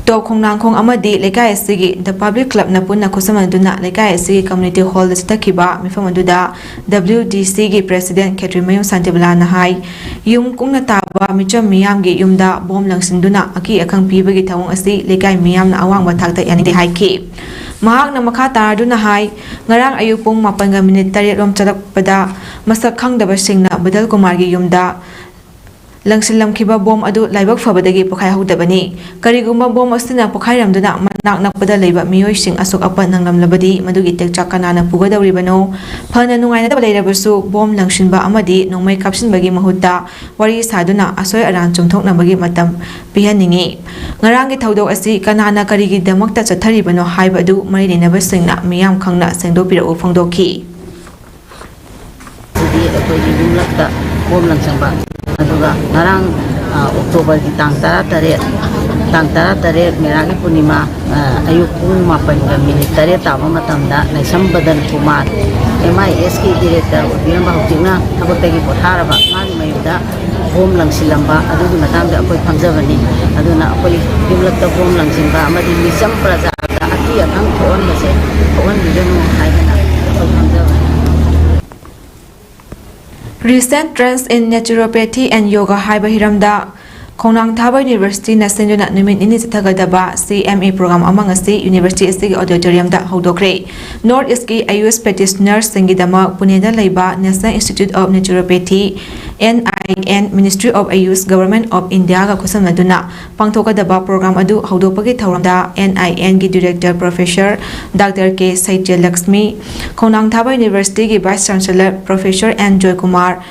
ꯇꯣꯞ ꯈꯣꯡꯅꯥꯡꯈꯣꯡ ꯑꯃꯗꯤ ꯂꯩꯀꯥꯏ ꯑꯁꯤꯒꯤ The Public Clubꯅ ꯄꯨꯟꯅ ꯈꯨꯠꯁꯝꯅꯗꯨꯅ ꯂꯩꯀꯥꯏ ꯑꯁꯤꯒꯤ community hallꯗ ꯆꯠꯊꯈꯤꯕ ꯃꯤꯐꯝ ꯑꯗꯨꯗ WDCꯒꯤ President ꯈꯦꯇ꯭ꯔꯤꯃꯌꯨꯝ ꯁꯥꯟꯇꯤꯕꯂꯥꯅ ꯍꯥꯏ, ꯌꯨꯝ ꯀꯨꯡꯅ ꯇꯥꯕ ꯃꯤꯆꯝ ꯃꯤꯌꯥꯝꯒꯤ ꯌꯨꯝꯗ ꯕꯣꯝ ꯂꯪꯁꯤꯟꯗꯨꯅ ꯑꯀꯤ ꯑꯈꯪ ꯄꯤꯕꯒꯤ ꯊꯧꯑꯣꯡ ꯑꯁꯤ ꯂꯩꯀꯥꯏ ꯃꯤꯌꯥꯝꯅ ꯑꯋꯥꯡꯕ ꯊꯥꯛꯇ ꯌꯥꯅꯤꯡꯗꯦ ꯍꯥꯏꯈꯤ꯫ ꯃꯍꯥꯛꯅ ꯃꯈꯥ ꯇꯥꯔꯗꯨꯅ ꯍꯥꯏ, ꯉꯔꯥꯡ ꯑꯌꯨꯛ ꯄꯨꯡ ꯃꯥꯄꯟꯒ ꯃꯤꯅꯤꯠ ꯇꯔꯦꯠ ꯔꯣꯝ ꯆꯠꯂꯛꯄꯗ ꯃꯁꯛ ꯈꯪꯗꯕꯁꯤꯡꯅ ꯕꯗꯜ ꯀꯨꯃꯥꯔꯒꯤ ꯌꯨꯝꯗ ꯂꯪꯁꯤꯜꯂꯝꯈꯤꯕ ꯕꯣꯝ ꯑꯗꯨ ꯂꯥꯏꯕꯛ ꯐꯕꯗꯒꯤ ꯄꯣꯈꯥꯏꯍꯧꯗꯕꯅꯤ꯫ ꯀꯔꯤꯒꯨꯝꯕ ꯕꯣꯝ ꯑꯁꯤꯅ ꯄꯣꯈꯥꯏꯔꯝꯗꯨꯅ ꯃꯅꯥꯛ ꯅꯛꯄꯗ ꯂꯩꯕ ꯃꯤꯑꯣꯏꯁꯤꯡ ꯑꯁꯣꯛ ꯑꯄꯟ ꯅꯪꯂꯝꯂꯕꯗꯤ ꯃꯗꯨꯒꯤ ꯇꯦꯛꯆꯥꯛ ꯀꯅꯥꯅ ꯄꯨꯒꯗꯧꯔꯤꯕꯅꯣ? ꯐꯅ ꯅꯨꯡꯉꯥꯏꯅꯗꯕ ꯂꯩꯔꯕꯁꯨ ꯕꯣꯝ ꯂꯪꯁꯤꯟꯕ ꯑꯃꯗꯤ ꯅꯣꯡꯃꯩ ꯀꯥꯞꯁꯤꯟꯕꯒꯤ ꯃꯍꯨꯠꯇ ꯋꯥꯔꯤ ꯁꯥꯗꯨꯅ ꯑꯁꯣꯏ ꯑꯔꯥꯟ ꯆꯨꯝꯊꯣꯛꯅꯕꯒꯤ ꯃꯇꯝ ꯄꯤꯍꯟꯅꯤꯡꯏ꯫ ꯉꯔꯥꯡꯒꯤ ꯊꯧꯗꯣꯛ ꯑꯁꯤ ꯀꯅꯥꯅ ꯀꯔꯤꯒꯤꯗꯃꯛꯇ ꯆꯠꯊꯔꯤꯕꯅꯣ ꯍꯥꯏꯕꯗꯨ ꯃꯔꯤ ꯂꯩꯅꯕꯁꯤꯡꯅ ꯃꯤꯌꯥꯝ ꯈꯪꯅ ꯁꯦꯡꯗꯣꯛꯄꯤꯔꯛꯎ ꯐꯣꯡꯗꯣꯛꯈꯤ꯫ ꯁꯤꯗꯤ ꯑꯩꯈꯣꯏꯒꯤ ꯌꯨꯝꯂꯛꯇ ꯕꯣꯝ ꯂꯪꯁꯤꯟꯕ꯫ ꯑꯗꯨꯒ ꯉꯔꯥꯡ, ꯑ, ꯑꯣꯛꯇꯣꯕꯔꯒꯤ ꯇꯥꯡ ꯇꯔꯥꯇꯔꯦꯠ, ꯇꯥꯡ ꯇꯔꯥꯇꯔꯦꯠ ꯃꯦꯔꯥꯒꯤ ꯄꯨꯔꯅꯤꯃꯥ, ꯑ, ꯑꯌꯨꯛ ꯄꯨꯡ ꯃꯥꯄꯟꯒ ꯃꯤꯅꯤꯠ ꯇꯔꯦꯠ ꯇꯥꯕ ꯃꯇꯝꯗ ꯂꯩꯁꯝ ꯕꯗꯟ ꯀꯨꯃꯥꯔ, MISꯀꯤ director ꯑꯣꯏꯕꯤꯔꯝꯕ, ꯍꯧꯖꯤꯛꯅ ꯊꯕꯛꯇꯒꯤ ꯄꯣꯊꯥꯔꯕ, ꯃꯥꯒꯤ ꯃꯌꯨꯝꯗ ꯕꯣꯝ ꯂꯪꯁꯤꯜꯂꯝꯕ ꯑꯗꯨꯒꯤ ꯃꯇꯥꯡꯗ ꯑꯩꯈꯣꯏ ꯈꯪꯖꯕꯅꯤ꯫ ꯑꯗꯨꯅ ꯑꯩꯈꯣꯏ ꯌꯨꯝꯂꯛꯇ ꯕꯣꯝ ꯂꯪꯁꯤꯟꯕ ꯑꯃꯗꯤ ꯃꯤꯆꯝ ꯄ꯭ꯔꯖꯥꯗ ꯑꯀꯤ ꯑꯈꯪ ꯊꯣꯛꯍꯟꯕꯁꯦ ꯊꯣꯛꯍꯟꯕꯤꯒꯅꯨ ꯍꯥꯏꯗꯅ ꯑꯩꯈꯣꯏ ꯈꯪꯖꯕꯅꯤ꯫ Recent Trends in Naturopathy and Yoga ꯍꯥꯏꯕ ꯍꯤꯔꯝꯗ ꯈꯣꯡꯅꯥꯡ ꯊꯥꯕ Universityꯅ ꯁꯤꯟꯗꯨꯅ ꯅꯨꯃꯤꯠ ꯅꯤꯅꯤ ꯆꯠꯊꯒꯗꯕ CME program ꯑꯃ ꯉꯁꯤ university ꯑꯁꯤꯒꯤ auditoriumꯗ ꯍꯧꯗꯣꯛꯈ꯭ꯔꯦ꯫ North Eastꯀꯤ ꯑꯌꯨꯁ practitionerꯁꯤꯡꯒꯤꯗꯃꯛ ꯄꯨꯅꯦꯗ ꯂꯩꯕ National Institute of Naturopathy, NIN, Ministry of Ayush, Government of Indiaꯒ ꯈꯨꯠꯁꯝꯅꯗꯨꯅ ꯄꯥꯡꯊꯣꯛꯀꯗꯕ program ꯑꯗꯨ ꯍꯧꯗꯣꯛꯄꯒꯤ ꯊꯧꯔꯝꯗ NINꯒꯤ director professor Dr. K ꯁꯩꯇ꯭ꯌ Lakshmi, ꯈꯣꯡꯅꯥꯡ ꯊꯥꯕ Universityꯒꯤ vice chancellor professor N Joykumar,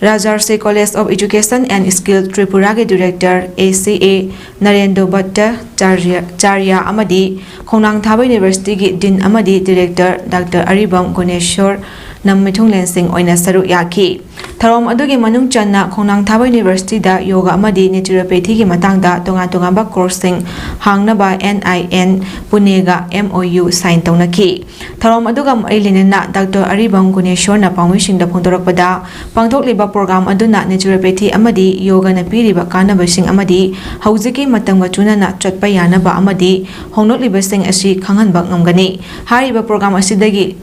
Rajarshi College of Education and Skill Tripuraꯒꯤ director ACA ꯅꯔꯦꯟꯗ꯭ꯔꯣ ꯚꯠꯇꯆꯥꯔꯌ ꯑꯃꯗꯤ ꯈꯣꯡꯅꯥꯡ ꯊꯥꯕ Universityꯒꯤ dean ꯑꯃꯗꯤ director Dr. ꯑꯔꯤꯕꯝ ꯒꯨꯅꯦꯁꯣꯔ ꯂꯝ ꯃꯤꯊꯨꯡꯂꯦꯟꯁꯤꯡ ꯑꯣꯏꯅ ꯁꯔꯨꯛ ꯌꯥꯈꯤ꯫ ꯊꯧꯔꯝ ꯑꯗꯨꯒꯤ ꯃꯅꯨꯡ ꯆꯟꯅ ꯈꯣꯡꯅꯥꯡ ꯊꯥꯕ ꯌꯨꯅꯤꯚꯔꯁꯤꯇꯤꯗ ꯌꯣꯒ ꯑꯃꯗꯤ ꯅꯦꯆꯨꯔꯣꯄꯦꯊꯤꯒꯤ ꯃꯇꯥꯡꯗ ꯇꯣꯉꯥꯟ ꯇꯣꯉꯥꯟꯕ ꯀꯣꯔꯁꯁꯤꯡ ꯍꯥꯡꯅꯕ and I and ꯄꯨꯅꯦꯒ M O U sign ꯇꯧꯅꯈꯤ꯫ ꯊꯧꯔꯝ ꯑꯗꯨꯒ ꯃꯔꯤ ꯂꯩꯅꯅ ꯗꯥꯛꯇꯔ ꯑꯔꯤꯕꯝ ꯒꯨꯅꯦꯁꯣꯔꯅ ꯄꯥꯎꯃꯤꯁꯤꯡꯗ ꯐꯣꯡꯗꯣꯔꯛꯄꯗ, ꯄꯥꯡꯊꯣꯛꯂꯤꯕ ꯄ꯭ꯔꯣꯒ꯭ꯔꯥꯝ ꯑꯗꯨꯅ ꯅꯦꯆꯨꯔꯣꯄꯦꯊꯤ ꯑꯃꯗꯤ ꯌꯣꯒꯅ ꯄꯤꯔꯤꯕ ꯀꯥꯟꯅꯕꯁꯤꯡ ꯑꯃꯗꯤ ꯍꯧꯖꯤꯛꯀꯤ ꯃꯇꯝꯒ ꯆꯨꯅꯅ ꯆꯠꯄ ꯌꯥꯅꯕ ꯑꯃꯗꯤ ꯍꯣꯡꯂꯛꯂꯤꯕꯁꯤꯡ ꯑꯁꯤ ꯈꯪꯍꯟꯕ ꯉꯝꯒꯅꯤ꯫ ꯍꯥꯏꯔꯤꯕ ꯄ꯭ꯔꯣꯒ꯭ꯔꯥꯝ ꯑꯁꯤꯗꯒꯤ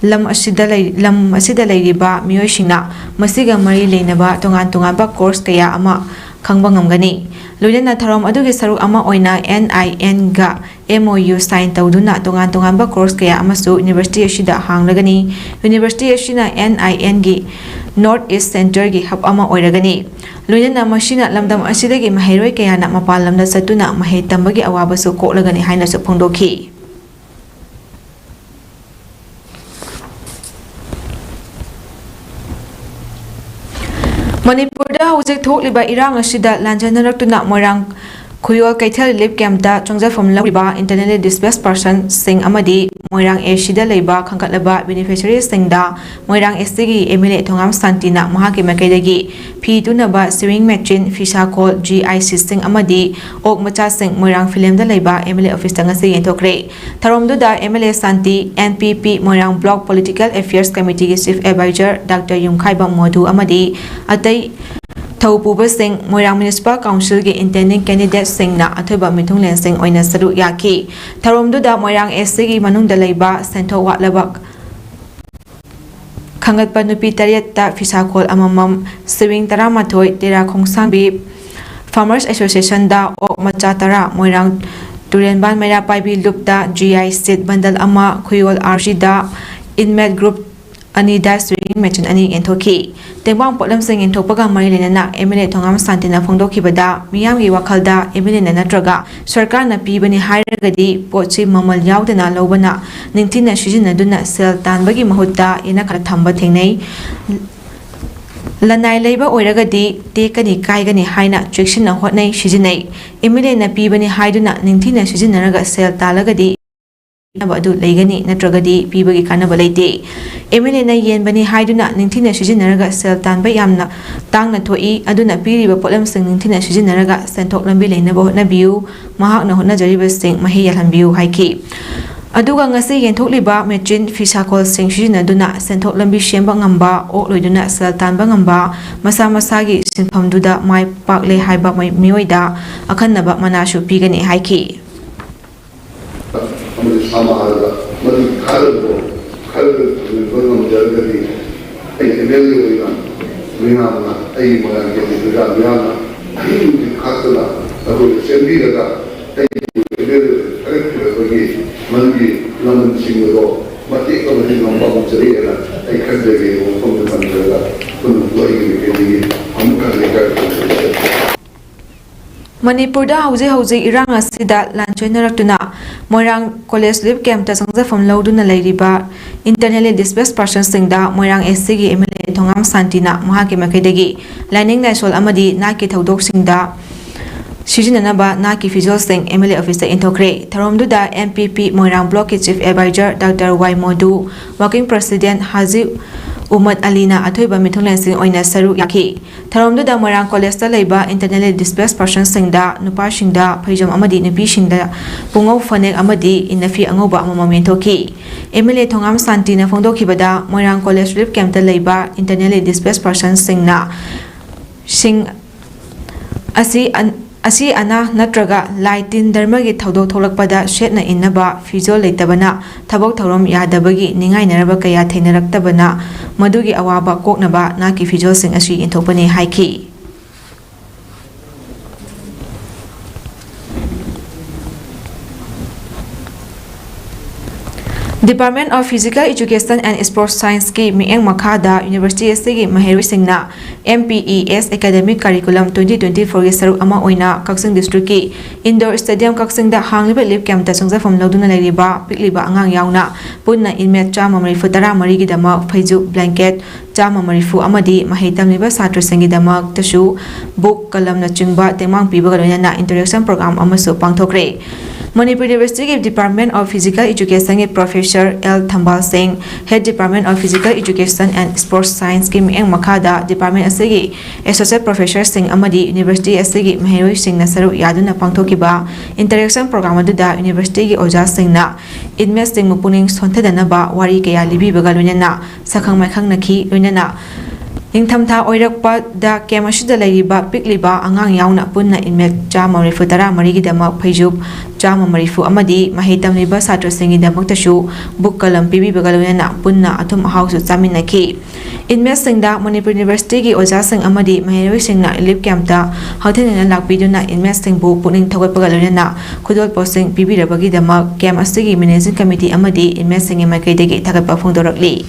ꯂꯝ ꯑꯁꯤꯗ ꯂꯩ-, ꯂꯝ ꯑꯁꯤꯗ ꯂꯩꯔꯤꯕ ꯃꯤꯑꯣꯏꯁꯤꯡꯅ ꯃꯁꯤꯒ ꯃꯔꯤ ꯂꯩꯅꯕ ꯇꯣꯉꯥꯟ ꯇꯣꯉꯥꯟꯕ ꯀꯣꯔꯁ ꯀꯌꯥ ꯑꯃ ꯈꯪꯕ ꯉꯝꯒꯅꯤ꯫ ꯂꯣꯏꯅꯅ ꯊꯧꯔꯝ ꯑꯗꯨꯒꯤ ꯁꯔꯨꯛ ꯑꯃ ꯑꯣꯏꯅ and I ꯑꯦꯟꯒ M O U sign ꯇꯧꯗꯨꯅ ꯇꯣꯉꯥꯟ ꯇꯣꯉꯥꯟꯕ ꯀꯣꯔꯁ ꯀꯌꯥ ꯑꯃꯁꯨ ꯌꯨꯅꯤꯚꯔꯁꯤꯇꯤ ꯑꯁꯤꯗ ꯍꯥꯡꯂꯒꯅꯤ꯫ ꯌꯨꯅꯤꯚꯔꯁꯤꯇꯤ ꯑꯁꯤꯅ ꯑꯦꯟ ꯑꯥꯏ ꯑꯦꯟꯒꯤ ꯅꯣꯔꯠ ꯏꯁ ꯁꯦꯟꯇꯔꯒꯤ ꯍꯕ ꯑꯃ ꯑꯣꯏꯔꯒꯅꯤ꯫ ꯂꯣꯏꯅꯅ ꯃꯁꯤꯅ ꯂꯝꯗꯝ ꯑꯁꯤꯗꯒꯤ ꯃꯍꯩꯔꯣꯏ ꯀꯌꯥꯅ ꯃꯄꯥꯟ ꯂꯝꯗ ꯆꯠꯇꯨꯅ ꯃꯍꯩ ꯇꯝꯕꯒꯤ ꯑꯋꯥꯕꯁꯨ ꯀꯣꯛꯂꯒꯅꯤ ꯍꯥꯏꯅꯁꯨ ꯐꯣꯡꯗꯣꯛꯈꯤ꯫ ꯃꯅꯤꯄꯨꯔꯗ ꯍꯧꯖꯤꯛ ꯊꯣꯛꯂꯤꯕ ꯏꯔꯥꯡ ꯑꯁꯤꯗ ꯂꯥꯟꯖꯦꯟꯅꯔꯛꯇꯨꯅ ꯃꯣꯏꯔꯥꯡ ꯈꯨꯌꯣꯜ ꯀꯩꯊꯦꯜ ꯔꯤꯂꯤꯐ ꯀꯦꯝꯞꯇ ꯆꯪꯖꯐꯝ ꯂꯧꯔꯤꯕ internally displaced personꯁꯤꯡ ꯑꯃꯗꯤ ꯃꯣꯏꯔꯥꯡ ꯑꯦ ꯁꯤꯗ ꯂꯩꯕ ꯈꯟꯒꯠꯂꯕ ꯕꯦꯅꯤꯐꯤꯁꯔꯤꯁꯤꯡꯗ ꯃꯣꯏꯔꯥꯡ ꯑꯦꯁ ꯇꯤꯒꯤ ꯑꯦꯝ ꯑꯦꯜ ꯑꯦ ꯊꯣꯉꯥꯝ ꯁꯥꯟꯇꯤꯅ ꯃꯍꯥꯛꯀꯤ ꯃꯥꯏꯀꯩꯗꯒꯤ ꯐꯤ ꯇꯨꯅꯕ ꯁꯤꯋꯤꯡ ꯃꯦꯆꯤꯟ, ꯐꯤꯁꯥꯈꯣꯜ, ꯖꯤ ꯑꯥꯏ ꯁꯤꯠꯁꯤꯡ ꯑꯃꯗꯤ ꯑꯣꯛ ꯃꯆꯥꯁꯤꯡ ꯃꯣꯏꯔꯥꯡ ꯐꯤꯂꯝꯗ ꯂꯩꯕ ꯑꯦꯝ ꯑꯦꯜ ꯑꯦ ꯑꯣꯐꯤꯁꯇ ꯉꯁꯤ ꯌꯦꯟꯊꯣꯛꯈ꯭ꯔꯦ꯫ ꯊꯧꯔꯝꯗꯨꯗ M L A Shanti, N P P Moirang block political affairs ꯀꯃꯤꯇꯤꯒꯤ chief adviser doctor Yumkhaibam Modhu ꯑꯃꯗꯤ ꯑꯇꯩ ꯊꯧꯄꯨꯕꯁꯤꯡ, ꯃꯣꯏꯔꯥꯡ ꯃ꯭ꯌꯨꯅꯤꯁꯤꯄꯥꯜ ꯀꯥꯎꯟꯁꯤꯜꯒꯤ ꯏꯟꯇꯦꯟꯗꯤꯡ ꯀꯦꯟꯗꯤꯗꯦꯠꯁꯤꯡꯅ ꯑꯊꯣꯏꯕ ꯃꯤꯊꯨꯡꯂꯦꯟꯁꯤꯡ ꯑꯣꯏꯅ ꯁꯔꯨꯛ ꯌꯥꯈꯤ꯫ ꯊꯧꯔꯝꯗꯨꯗ ꯃꯣꯏꯔꯥꯡ ꯑꯦꯁ ꯁꯤꯒꯤ ꯃꯅꯨꯡꯗ ꯂꯩꯕ ꯁꯦꯟꯊꯣꯛ ꯋꯥꯠꯂꯕ ꯈꯟꯒꯠꯄ ꯅꯨꯄꯤ ꯇꯔꯦꯠꯇ ꯐꯤꯁꯥꯈꯣꯜ ꯑꯃꯃꯝ, ꯁꯤꯋꯤꯡ ꯇꯔꯥꯃꯥꯊꯣꯏ, ꯇꯦꯔꯥ ꯈꯣꯡꯁꯥꯡꯕꯤ ꯐꯥꯔꯃꯔꯁ ꯑꯦꯁꯣꯁꯤꯌꯦꯁꯟꯗ ꯑꯣꯛ ꯃꯆꯥ ꯇꯔꯥ, ꯃꯣꯏꯔꯥꯡ ꯇꯨꯔꯦꯟꯕꯥꯟ ꯃꯩꯔꯥ ꯄꯥꯏꯕꯤ ꯂꯨꯞꯇ ꯖꯤ ꯑꯥꯏ ꯁꯤꯠ ꯕꯟꯗꯜ ꯑꯃ, ꯈꯨꯌꯣꯜ ꯑꯥꯔ ꯁꯤꯗ ꯏꯟꯃꯦꯠ ꯒ꯭ꯔꯨꯞ ꯑꯅꯤꯗ ꯁꯤꯋꯤꯡ ꯃꯦꯆꯤꯟ ꯑꯅꯤ ꯌꯦꯟꯊꯣꯛꯈꯤ꯫ ꯇꯦꯡꯕꯥꯡ ꯄꯣꯠꯂꯝꯁꯤꯡ ꯌꯦꯟꯊꯣꯛꯄꯒ ꯃꯔꯤ ꯂꯩꯅꯅ ꯑꯦꯝ ꯑꯦꯜ ꯑꯦ ꯊꯣꯉꯥꯝ ꯁꯥꯟꯇꯤꯅ ꯐꯣꯡꯗꯣꯛꯈꯤꯕꯗ, ꯃꯤꯌꯥꯝꯒꯤ ꯋꯥꯈꯜꯗ ꯑꯦꯝ ꯑꯦꯜ ꯑꯦꯅ ꯅꯠꯇ꯭ꯔꯒ ꯁꯔꯀꯥꯔꯅ ꯄꯤꯕꯅꯤ ꯍꯥꯏꯔꯒꯗꯤ ꯄꯣꯠꯁꯤ ꯃꯃꯜ ꯌꯥꯎꯗꯅ ꯂꯧꯕꯅ ꯅꯤꯡꯊꯤꯅ ꯁꯤꯖꯤꯟꯅꯗꯨꯅ ꯁꯦꯜ ꯇꯥꯟꯕꯒꯤ ꯃꯍꯨꯠꯇ ꯌꯦꯅꯈꯥꯗ ꯊꯝꯕ ꯊꯦꯡꯅꯩ꯫ ꯂꯅꯥꯏ ꯂꯩꯕ ꯑꯣꯏꯔꯒꯗꯤ ꯇꯦꯛꯀꯅꯤ ꯀꯥꯏꯒꯅꯤ ꯍꯥꯏꯅ ꯆꯦꯛꯁꯤꯟꯅ ꯍꯣꯠꯅꯩ, ꯁꯤꯖꯤꯟꯅꯩ꯫ ꯑꯦꯝ ꯑꯦꯜ ꯑꯦꯅ ꯄꯤꯕꯅꯤ ꯍꯥꯏꯗꯨꯅ ꯅꯤꯡꯊꯤꯅ ꯁꯤꯖꯤꯟꯅꯔꯒ ꯁꯦꯜ ꯇꯥꯜꯂꯒꯗꯤ ꯀꯥꯟꯅꯕ ꯑꯗꯨ ꯂꯩꯒꯅꯤ, ꯅꯠꯇ꯭ꯔꯒꯗꯤ ꯄꯤꯕꯒꯤ ꯀꯥꯟꯅꯕ ꯂꯩꯇꯦ꯫ ꯑꯦꯝ ꯑꯦꯜ ꯑꯦꯅ ꯌꯦꯟꯕꯅꯤ ꯍꯥꯏꯗꯨꯅ ꯅꯤꯡꯊꯤꯅ ꯁꯤꯖꯤꯟꯅꯔꯒ ꯁꯦꯜ ꯇꯥꯟꯕ ꯌꯥꯝꯅ ꯇꯥꯡꯅ ꯊꯣꯛꯏ꯫ ꯑꯗꯨꯅ ꯄꯤꯔꯤꯕ ꯄꯣꯠꯂꯝꯁꯤꯡ ꯅꯤꯡꯊꯤꯅ ꯁꯤꯖꯤꯟꯅꯔꯒ ꯁꯦꯟꯊꯣꯛ ꯂꯝꯕꯤ ꯂꯩꯅꯕ ꯍꯣꯠꯅꯕꯤꯌꯨ꯫ ꯃꯍꯥꯛꯅ ꯍꯣꯠꯅꯖꯔꯤꯕꯁꯤꯡ ꯃꯍꯩ ꯌꯥꯜꯍꯟꯕꯤꯌꯨ ꯍꯥꯏꯈꯤ꯫ ꯑꯗꯨꯒ ꯉꯁꯤ ꯌꯦꯟꯊꯣꯛꯂꯤꯕ ꯃꯦꯆꯤꯟ, ꯐꯤꯁꯥꯀꯣꯜꯁꯤꯡ ꯁꯤꯖꯤꯟꯅꯗꯨꯅ ꯁꯦꯟꯊꯣꯛ ꯂꯝꯕꯤ ꯁꯦꯝꯕ ꯉꯝꯕ, ꯑꯣꯛ ꯂꯣꯏꯗꯨꯅ ꯁꯦꯜ ꯇꯥꯟꯕ ꯉꯝꯕ, ꯃꯁꯥ ꯃꯁꯥꯒꯤ ꯁꯤꯟꯐꯝꯗꯨꯗ ꯃꯥꯏ ꯄꯥꯛꯂꯦ ꯍꯥꯏꯕ ꯃꯤꯑꯣꯏꯗ ꯑꯈꯟꯅꯕ ꯃꯅꯥꯁꯨ ꯄꯤꯒꯅꯤ ꯍꯥꯏꯈꯤ꯫ ꯑꯃꯗꯤ ꯁꯥ ꯃꯍꯥꯔꯗ ꯃꯗꯨꯒꯤ ꯊꯥꯖꯕꯗꯣ ꯈꯔ ꯊꯝꯖꯤꯟꯕ ꯉꯝꯖꯔꯒꯗꯤ, ꯑꯩ ꯑꯦꯝ ꯑꯦꯜ ꯑꯦ ꯑꯣꯏꯅ ꯃꯤꯌꯥꯝꯅ, ꯑꯩꯒꯤ ꯃꯣꯏꯔꯥꯡ ꯀꯦꯟꯗꯤꯗꯦꯠ ꯃꯤꯌꯥꯝꯅ ꯑꯍꯤꯡ ꯅꯨꯃꯤꯠ ꯈꯥꯛꯇꯅ ꯑꯩꯈꯣꯏꯅ ꯆꯦꯟꯕꯤꯔꯒ ꯑꯩꯒꯤ ꯑꯦꯝ ꯑꯦꯜ ꯑꯦ ꯊꯥꯒꯠꯄꯤꯔꯛꯄꯒꯤ ꯃꯗꯨꯒꯤ ꯂꯃꯟꯁꯤꯡ ꯑꯗꯣ ꯃꯇꯦꯛ ꯑꯃꯗꯤ ꯉꯝꯕ ꯉꯝꯖꯔꯤ ꯍꯥꯏꯅ ꯑꯩ ꯈꯟꯖꯒꯦ꯫ ꯃꯐꯝꯗ ꯊꯝꯖꯔꯒ ꯄꯨꯟꯅ ꯑꯩꯒꯤ ꯃꯥꯏꯀꯩꯗꯒꯤ ꯑꯃꯨꯛ ꯍꯟꯅ ꯏꯀꯥꯏ ꯈꯨꯝꯅꯖꯔꯤ꯫ ꯃꯅꯤꯄꯨꯔꯗ ꯍꯧꯖꯤꯛ ꯍꯧꯖꯤꯛ ꯏꯔꯥꯡ ꯑꯁꯤꯗ ꯂꯥꯟꯆꯦꯟꯅꯔꯛꯇꯨꯅ ꯃꯣꯏꯔꯥꯡ ꯀꯣꯂꯦꯖ ꯔꯤꯂꯤꯐ ꯀꯦꯝꯞꯇ ꯆꯪꯖꯐꯝ ꯂꯧꯗꯨꯅ ꯂꯩꯔꯤꯕ internally displaced personꯁꯤꯡꯗ ꯃꯣꯏꯔꯥꯡ ꯑꯦꯁ ꯁꯤꯒꯤ ꯑꯦꯝ ꯑꯦꯜ ꯑꯦ ꯊꯣꯉꯥꯝ ꯁꯥꯟꯇꯤꯅ ꯃꯍꯥꯛꯀꯤ ꯃꯥꯏꯀꯩꯗꯒꯤ ꯂꯥꯏꯅꯤꯡ ꯂꯥꯏꯁꯣꯜ ꯑꯃꯗꯤ ꯅꯥꯠꯀꯤ ꯊꯧꯗꯣꯛꯁꯤꯡꯗ ꯁꯤꯖꯤꯟꯅꯅꯕ ꯅꯥꯠꯀꯤ ꯐꯤꯖꯣꯜꯁꯤꯡ ꯑꯦꯝ ꯑꯦꯜ ꯑꯦ ꯑꯣꯐꯤꯁꯇ ꯏꯟꯊꯣꯛꯈ꯭ꯔꯦ꯫ ꯊꯧꯔꯝꯗꯨꯗ ꯑꯦꯝ ꯄꯤ ꯄꯤ ꯃꯣꯏꯔꯥꯡ ꯕ꯭ꯂꯣꯛꯀꯤ ꯆꯤꯐ ꯑꯦꯗꯚꯥꯏꯖꯔ ꯗꯥꯛꯇꯔ ꯋꯥꯏ ꯃꯣꯗꯨ, ꯋꯥꯔꯀꯤꯡ ꯄ꯭ꯔꯁꯤꯗꯦꯟꯠ ꯍꯥꯖꯤ ꯎꯃꯠ ꯑꯂꯤꯅ ꯑꯊꯣꯏꯕ ꯃꯤꯊꯨꯡꯂꯦꯟꯁꯤꯡ ꯑꯣꯏꯅ ꯁꯔꯨꯛ ꯌꯥꯈꯤ꯫ ꯊꯧꯔꯝꯗꯨꯗ ꯃꯣꯏꯔꯥꯡ ꯀꯣꯂꯦꯖꯇ ꯂꯩꯕ internally displaced personꯁꯤꯡꯗ ꯅꯨꯄꯥꯁꯤꯡꯗ ꯐꯩꯖꯣꯝ ꯑꯃꯗꯤ ꯅꯨꯄꯤꯁꯤꯡꯗ ꯄꯨꯉꯧ ꯐꯅꯦꯛ ꯑꯃꯗꯤ ꯏꯟꯅꯐꯤ ꯑꯉꯧꯕ ꯑꯃꯃꯝ ꯌꯦꯟꯊꯣꯛꯈꯤ꯫ ꯑꯦꯝ ꯑꯦꯜ ꯑꯦ ꯊꯣꯉꯥꯝ ꯁꯥꯟꯇꯤꯅ ꯐꯣꯡꯗꯣꯛꯈꯤꯕꯗ, ꯃꯣꯏꯔꯥꯡ ꯀꯣꯂꯦꯖ ꯔꯤꯂꯤꯐ ꯀꯦꯝꯞꯇ ꯂꯩꯕ internally displaced personꯁꯤꯡꯅ ꯁꯤꯡ ꯑꯁꯤ ꯑꯟ-, ꯑꯁꯤ ꯑꯅꯥ ꯅꯠꯇ꯭ꯔꯒ ꯂꯥꯏ ꯇꯤꯟ ꯙꯔꯃꯒꯤ ꯊꯧꯗꯣꯛ ꯊꯣꯛꯂꯛꯄꯗ ꯁꯦꯠꯅ ꯏꯟꯅꯕ ꯐꯤꯖꯣꯜ ꯂꯩꯇꯕꯅ ꯊꯕꯛ ꯊꯧꯔꯝ ꯌꯥꯗꯕꯒꯤ ꯅꯤꯡꯉꯥꯏꯅꯔꯕ ꯀꯌꯥ ꯊꯦꯡꯅꯔꯛꯇꯕꯅ ꯃꯗꯨꯒꯤ ꯑꯋꯥꯕ ꯀꯣꯛꯅꯕ ꯅꯥꯠꯀꯤ ꯐꯤꯖꯣꯜꯁꯤꯡ ꯑꯁꯤ ꯏꯟꯊꯣꯛꯄꯅꯤ ꯍꯥꯏꯈꯤ꯫ Department of Physical Education and Sports Scienceꯀꯤ ꯃꯤꯠꯌꯦꯡ ꯃꯈꯥꯗ university ꯑꯁꯤꯒꯤ ꯃꯍꯩꯔꯣꯏꯁꯤꯡꯅ M P E S Academic Curriculum twenty twenty-fourꯒꯤ ꯁꯔꯨꯛ ꯑꯃ ꯑꯣꯏꯅ ꯀꯛꯆꯤꯡ districtꯀꯤ indoor stadium ꯀꯛꯆꯤꯡꯗ ꯍꯥꯡꯂꯤꯕ ꯔꯤꯂꯤꯐ ꯀꯦꯝꯞꯇ ꯆꯪꯖꯐꯝ ꯂꯧꯗꯨꯅ ꯂꯩꯔꯤꯕ ꯄꯤꯛꯂꯤꯕ ꯑꯉꯥꯡ ꯌꯥꯎꯅ ꯄꯨꯟꯅ inmate ꯆꯥꯝꯃ ꯃꯔꯤꯐꯨ ꯇꯔꯥꯃꯔꯤꯒꯤꯗꯃꯛ ꯐꯩꯖꯨꯞ, blanket, ꯆꯥꯝꯃ ꯃꯔꯤꯐꯨ ꯑꯃꯗꯤ ꯃꯍꯩ ꯇꯝꯂꯤꯕ ꯁꯥꯇ꯭ꯔꯁꯤꯡꯒꯤꯗꯃꯛꯇꯁꯨ book, ꯀꯂꯝꯅꯆꯤꯡꯕ ꯇꯦꯡꯕꯥꯡ ꯄꯤꯕꯒ ꯂꯣꯏꯅꯅ interaction program ꯑꯃꯁꯨ ꯄꯥꯡꯊꯣꯛꯈ꯭ꯔꯦ꯫ ꯃꯅꯤꯄꯨꯔ ꯌꯨꯅꯤꯚꯔꯁꯤꯇꯤꯒꯤ Department of Physical Educationꯒꯤ Professor L ꯊꯝꯕꯥꯜ ꯁꯤꯡ, Head Department of Physical Education and Sports Scienceꯀꯤ ꯃꯤꯠꯌꯦꯡ ꯃꯈꯥꯗ department ꯑꯁꯤꯒꯤ associate professorꯁꯤꯡ ꯑꯃꯗꯤ university ꯑꯁꯤꯒꯤ ꯃꯍꯩꯔꯣꯏꯁꯤꯡꯅ ꯁꯔꯨꯛ ꯌꯥꯗꯨꯅ ꯄꯥꯡꯊꯣꯛꯈꯤꯕ interaction program ꯑꯗꯨꯗ universityꯒꯤ ꯑꯣꯖꯥꯁꯤꯡꯅ inmateꯁꯤꯡꯕꯨ ꯄꯨꯛꯅꯤꯡ ꯁꯣꯟꯊꯗꯅꯕ ꯋꯥꯔꯤ ꯀꯌꯥ ꯂꯤꯕꯤꯕꯒ ꯂꯣꯏꯅꯅ ꯁꯛꯈꯪ ꯃꯥꯏꯈꯪꯅꯈꯤ꯫ ꯂꯣꯏꯅꯅ ꯅꯤꯡꯊꯝꯊꯥ ꯑꯣꯏꯔꯛꯄꯗ camp ꯑꯁꯤꯗ ꯂꯩꯔꯤꯕ ꯄꯤꯛꯂꯤꯕ ꯑꯉꯥꯡ ꯌꯥꯎꯅ ꯄꯨꯟꯅ inmate ꯆꯥꯝꯃ ꯃꯔꯤꯐꯨ ꯇꯔꯥ ꯃꯔꯤꯒꯤꯗꯃꯛ ꯐꯩꯖꯨꯞ ꯆꯥꯝꯃ ꯃꯔꯤꯐꯨ ꯑꯃꯗꯤ ꯃꯍꯩ ꯇꯝꯂꯤꯕ ꯁꯥꯇ꯭ꯔꯁꯤꯡꯒꯤꯗꯃꯛꯇꯁꯨ book, ꯀꯂꯝ ꯄꯤꯕꯤꯕꯒ ꯂꯣꯏꯅꯅ ꯄꯨꯟꯅ ꯑꯊꯨꯝ ꯑꯍꯥꯎꯁꯨ ꯆꯥꯃꯤꯟꯅꯈꯤ꯫ Inmateꯁꯤꯡꯗ ꯃꯅꯤꯄꯨꯔ ꯌꯨꯅꯤꯚꯔꯁꯤꯇꯤꯒꯤ ꯑꯣꯖꯥꯁꯤꯡ ꯑꯃꯗꯤ ꯃꯍꯩꯔꯣꯏꯁꯤꯡꯅ relief campꯇ ꯍꯛꯊꯦꯡꯅꯅ ꯂꯥꯛꯄꯤꯗꯨꯅ inmateꯁꯤꯡꯕꯨ ꯄꯨꯛꯅꯤꯡ ꯊꯧꯒꯠꯄꯒ ꯂꯣꯏꯅꯅ ꯈꯨꯗꯣꯜꯄꯣꯠꯁꯤꯡ ꯄꯤꯕꯤꯔꯕꯒꯤꯗꯃꯛ camp ꯑꯁꯤꯒꯤ managing committee ꯑꯃꯗꯤ inmateꯁꯤꯡꯒꯤ ꯃꯥꯏꯀꯩꯗꯒꯤ ꯊꯥꯒꯠꯄ ꯐꯣꯡꯗꯣꯔꯛꯂꯤ꯫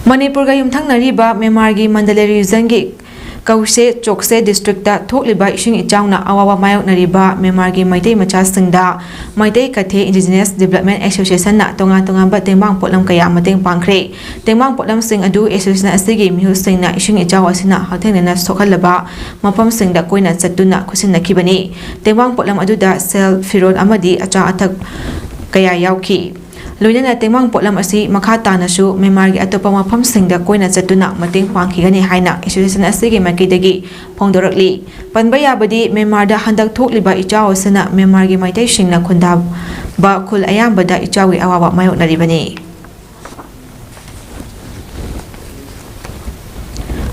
ꯃꯅꯤꯄꯨꯔꯒ ꯌꯨꯝꯊꯪꯅꯔꯤꯕ ꯃ꯭ꯌꯥꯟꯃꯥꯔꯒꯤ ꯃꯟꯗꯂꯦ regionꯒꯤ ꯀꯧꯁꯦ ꯆꯣꯛꯁꯦ districtꯇ ꯊꯣꯛꯂꯤꯕ ꯏꯁꯤꯡ ꯏꯆꯥꯎꯅ ꯑꯋꯥꯕ ꯃꯥꯌꯣꯛꯅꯔꯤꯕ ꯃ꯭ꯌꯥꯟꯃꯥꯔꯒꯤ ꯃꯩꯇꯩ ꯃꯆꯥꯁꯤꯡꯗ ꯃꯩꯇꯩ ꯀꯊꯦ Indigenous Development Associationꯅ ꯇꯣꯉꯥꯟ ꯇꯣꯉꯥꯟꯕ ꯇꯦꯡꯕꯥꯡ ꯄꯣꯠꯂꯝ ꯀꯌꯥ ꯃꯇꯦꯡ ꯄꯥꯡꯈ꯭ꯔꯦ꯫ ꯇꯦꯡꯕꯥꯡ ꯄꯣꯠꯂꯝꯁꯤꯡ ꯑꯗꯨ association ꯑꯁꯤꯒꯤ ꯃꯤꯍꯨꯠꯁꯤꯡꯅ ꯏꯁꯤꯡ ꯏꯆꯥꯎ ꯑꯁꯤꯅ ꯍꯛꯊꯦꯡꯅꯅ ꯁꯣꯛꯍꯜꯂꯕ ꯃꯐꯝꯁꯤꯡꯗ ꯀꯣꯏꯅ ꯆꯠꯇꯨꯅ ꯈꯨꯠꯁꯤꯟꯅꯈꯤꯕꯅꯤ꯫ ꯇꯦꯡꯕꯥꯡ ꯄꯣꯠꯂꯝ ꯑꯗꯨꯗ ꯁꯦꯜ, ꯐꯤꯔꯣꯜ ꯑꯃꯗꯤ ꯑꯆꯥ ꯑꯊꯛ ꯀꯌꯥ ꯌꯥꯎꯈꯤ꯫ ꯂꯣꯏꯅꯅ ꯇꯦꯡꯕꯥꯡ ꯄꯣꯠꯂꯝ ꯑꯁꯤ ꯃꯈꯥ ꯇꯥꯅꯁꯨ ꯃ꯭ꯌꯥꯟꯃꯥꯔꯒꯤ ꯑꯇꯣꯞꯄ ꯃꯐꯝꯁꯤꯡꯗ ꯀꯣꯏꯅ ꯆꯠꯇꯨꯅ ꯃꯇꯦꯡ ꯄꯥꯡꯈꯤꯒꯅꯤ ꯍꯥꯏꯅ association ꯑꯁꯤꯒꯤ ꯃꯥꯏꯀꯩꯗꯒꯤ ꯐꯣꯡꯗꯣꯔꯛꯂꯤ꯫ ꯄꯟꯕ ꯌꯥꯕꯗꯤ, ꯃ꯭ꯌꯥꯟꯃꯥꯔꯗ ꯍꯟꯗꯛ ꯊꯣꯛꯂꯤꯕ ꯏꯆꯥꯎ ꯑꯁꯤꯅ ꯃ꯭ꯌꯥꯟꯃꯥꯔꯒꯤ ꯃꯩꯇꯩꯁꯤꯡꯅ ꯈꯨꯟꯗꯥꯕ ꯈꯨꯜ ꯑꯌꯥꯝꯕꯗ ꯏꯆꯥꯎꯒꯤ ꯑꯋꯥꯕ ꯃꯥꯌꯣꯛꯅꯔꯤꯕꯅꯤ꯫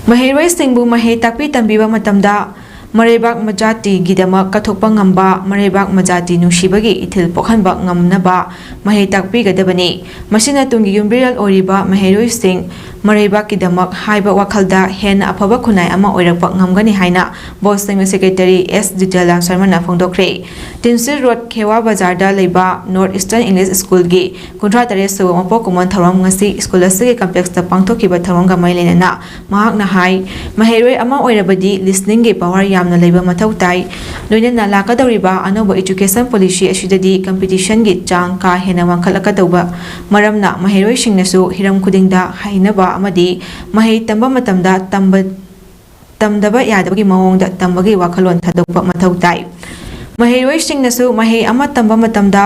ꯃꯍꯩꯔꯣꯏꯁꯤꯡꯕꯨ ꯃꯍꯩ ꯇꯥꯛꯄꯤ ꯇꯝꯕꯤꯕ ꯃꯇꯝꯗ ꯃꯔꯩꯕꯥꯛ ꯃꯖꯥꯇꯤꯒꯤꯗꯃꯛ ꯀꯠꯊꯣꯛꯄ ꯉꯝꯕ, ꯃꯔꯩꯕꯥꯛ ꯃꯖꯥꯇꯤ ꯅꯨꯡꯁꯤꯕꯒꯤ ꯏꯊꯤꯜ ꯄꯣꯛꯍꯟꯕ ꯉꯝꯅꯕ ꯃꯍꯩ ꯇꯥꯛꯄꯤꯒꯗꯕꯅꯤ꯫ ꯃꯁꯤꯅ ꯇꯨꯡꯒꯤ ꯌꯨꯝꯕꯤꯔꯦꯜ ꯑꯣꯏꯔꯤꯕ ꯃꯍꯩꯔꯣꯏꯁꯤꯡ ꯃꯔꯩꯕꯥꯛꯀꯤꯗꯃꯛ ꯍꯥꯏꯕ ꯋꯥꯈꯜꯗ ꯍꯦꯟꯅ ꯑꯐꯕ ꯈꯨꯟꯅꯥꯏ ꯑꯃ ꯑꯣꯏꯔꯛꯄ ꯉꯝꯒꯅꯤ ꯍꯥꯏꯅ ꯕꯣꯁ ꯂꯩꯉꯥꯛ ꯁꯦꯀ꯭ꯔꯦꯇꯔꯤ ꯑꯦꯁ ꯖꯤꯇꯦꯂꯥꯜ ꯁꯔꯃꯅ ꯐꯣꯡꯗꯣꯛꯈ꯭ꯔꯦ꯫ ꯇꯤꯟꯁꯤꯜ ꯔꯣꯗ, ꯈꯦꯋꯥ ꯕꯖꯥꯔꯗ ꯂꯩꯕ North Eastern English Schoolꯒꯤ ꯀꯨꯟꯊ꯭ꯔꯥ ꯇꯔꯦꯠ ꯁꯨꯕ ꯃꯄꯣꯛ ꯀꯨꯝꯑꯣꯟ ꯊꯧꯔꯝ ꯉꯁꯤ ꯁ꯭ꯀꯨꯜ ꯑꯁꯤꯒꯤ complexꯇ ꯄꯥꯡꯊꯣꯛꯈꯤꯕ ꯊꯧꯔꯝꯒ ꯃꯔꯤ ꯂꯩꯅꯅ ꯃꯍꯥꯛꯅ ꯍꯥꯏ, ꯃꯍꯩꯔꯣꯏ ꯑꯃ ꯑꯣꯏꯔꯕꯗꯤ listeningꯒꯤ power ꯌꯥꯝ ꯌꯥꯝꯅ ꯂꯩꯕ ꯃꯊꯧ ꯇꯥꯏ꯫ ꯂꯣꯏꯅꯅ ꯂꯥꯛꯀꯗꯧꯔꯤꯕ ꯑꯅꯧꯕ education policy ꯑꯁꯤꯗꯗꯤ competitionꯒꯤ ꯆꯥꯡ ꯀꯥ ꯍꯦꯟꯅ ꯋꯥꯡꯈꯠꯂꯛꯀꯗꯧꯕ ꯃꯔꯝꯅ ꯃꯍꯩꯔꯣꯏꯁꯤꯡꯅꯁꯨ ꯍꯤꯔꯝ ꯈꯨꯗꯤꯡꯗ ꯍꯩꯅꯕ ꯑꯃꯗꯤ ꯃꯍꯩ ꯇꯝꯕ ꯃꯇꯝꯗ ꯇꯝꯕ ꯇꯝꯗꯕ ꯌꯥꯗꯕꯒꯤ ꯃꯑꯣꯡꯗ ꯇꯝꯕꯒꯤ ꯋꯥꯈꯜꯂꯣꯟ ꯊꯥꯗꯣꯛꯄ ꯃꯊꯧ ꯇꯥꯏ꯫ ꯃꯍꯩꯔꯣꯏꯁꯤꯡꯅꯁꯨ ꯃꯍꯩ ꯑꯃ ꯇꯝꯕ ꯃꯇꯝꯗ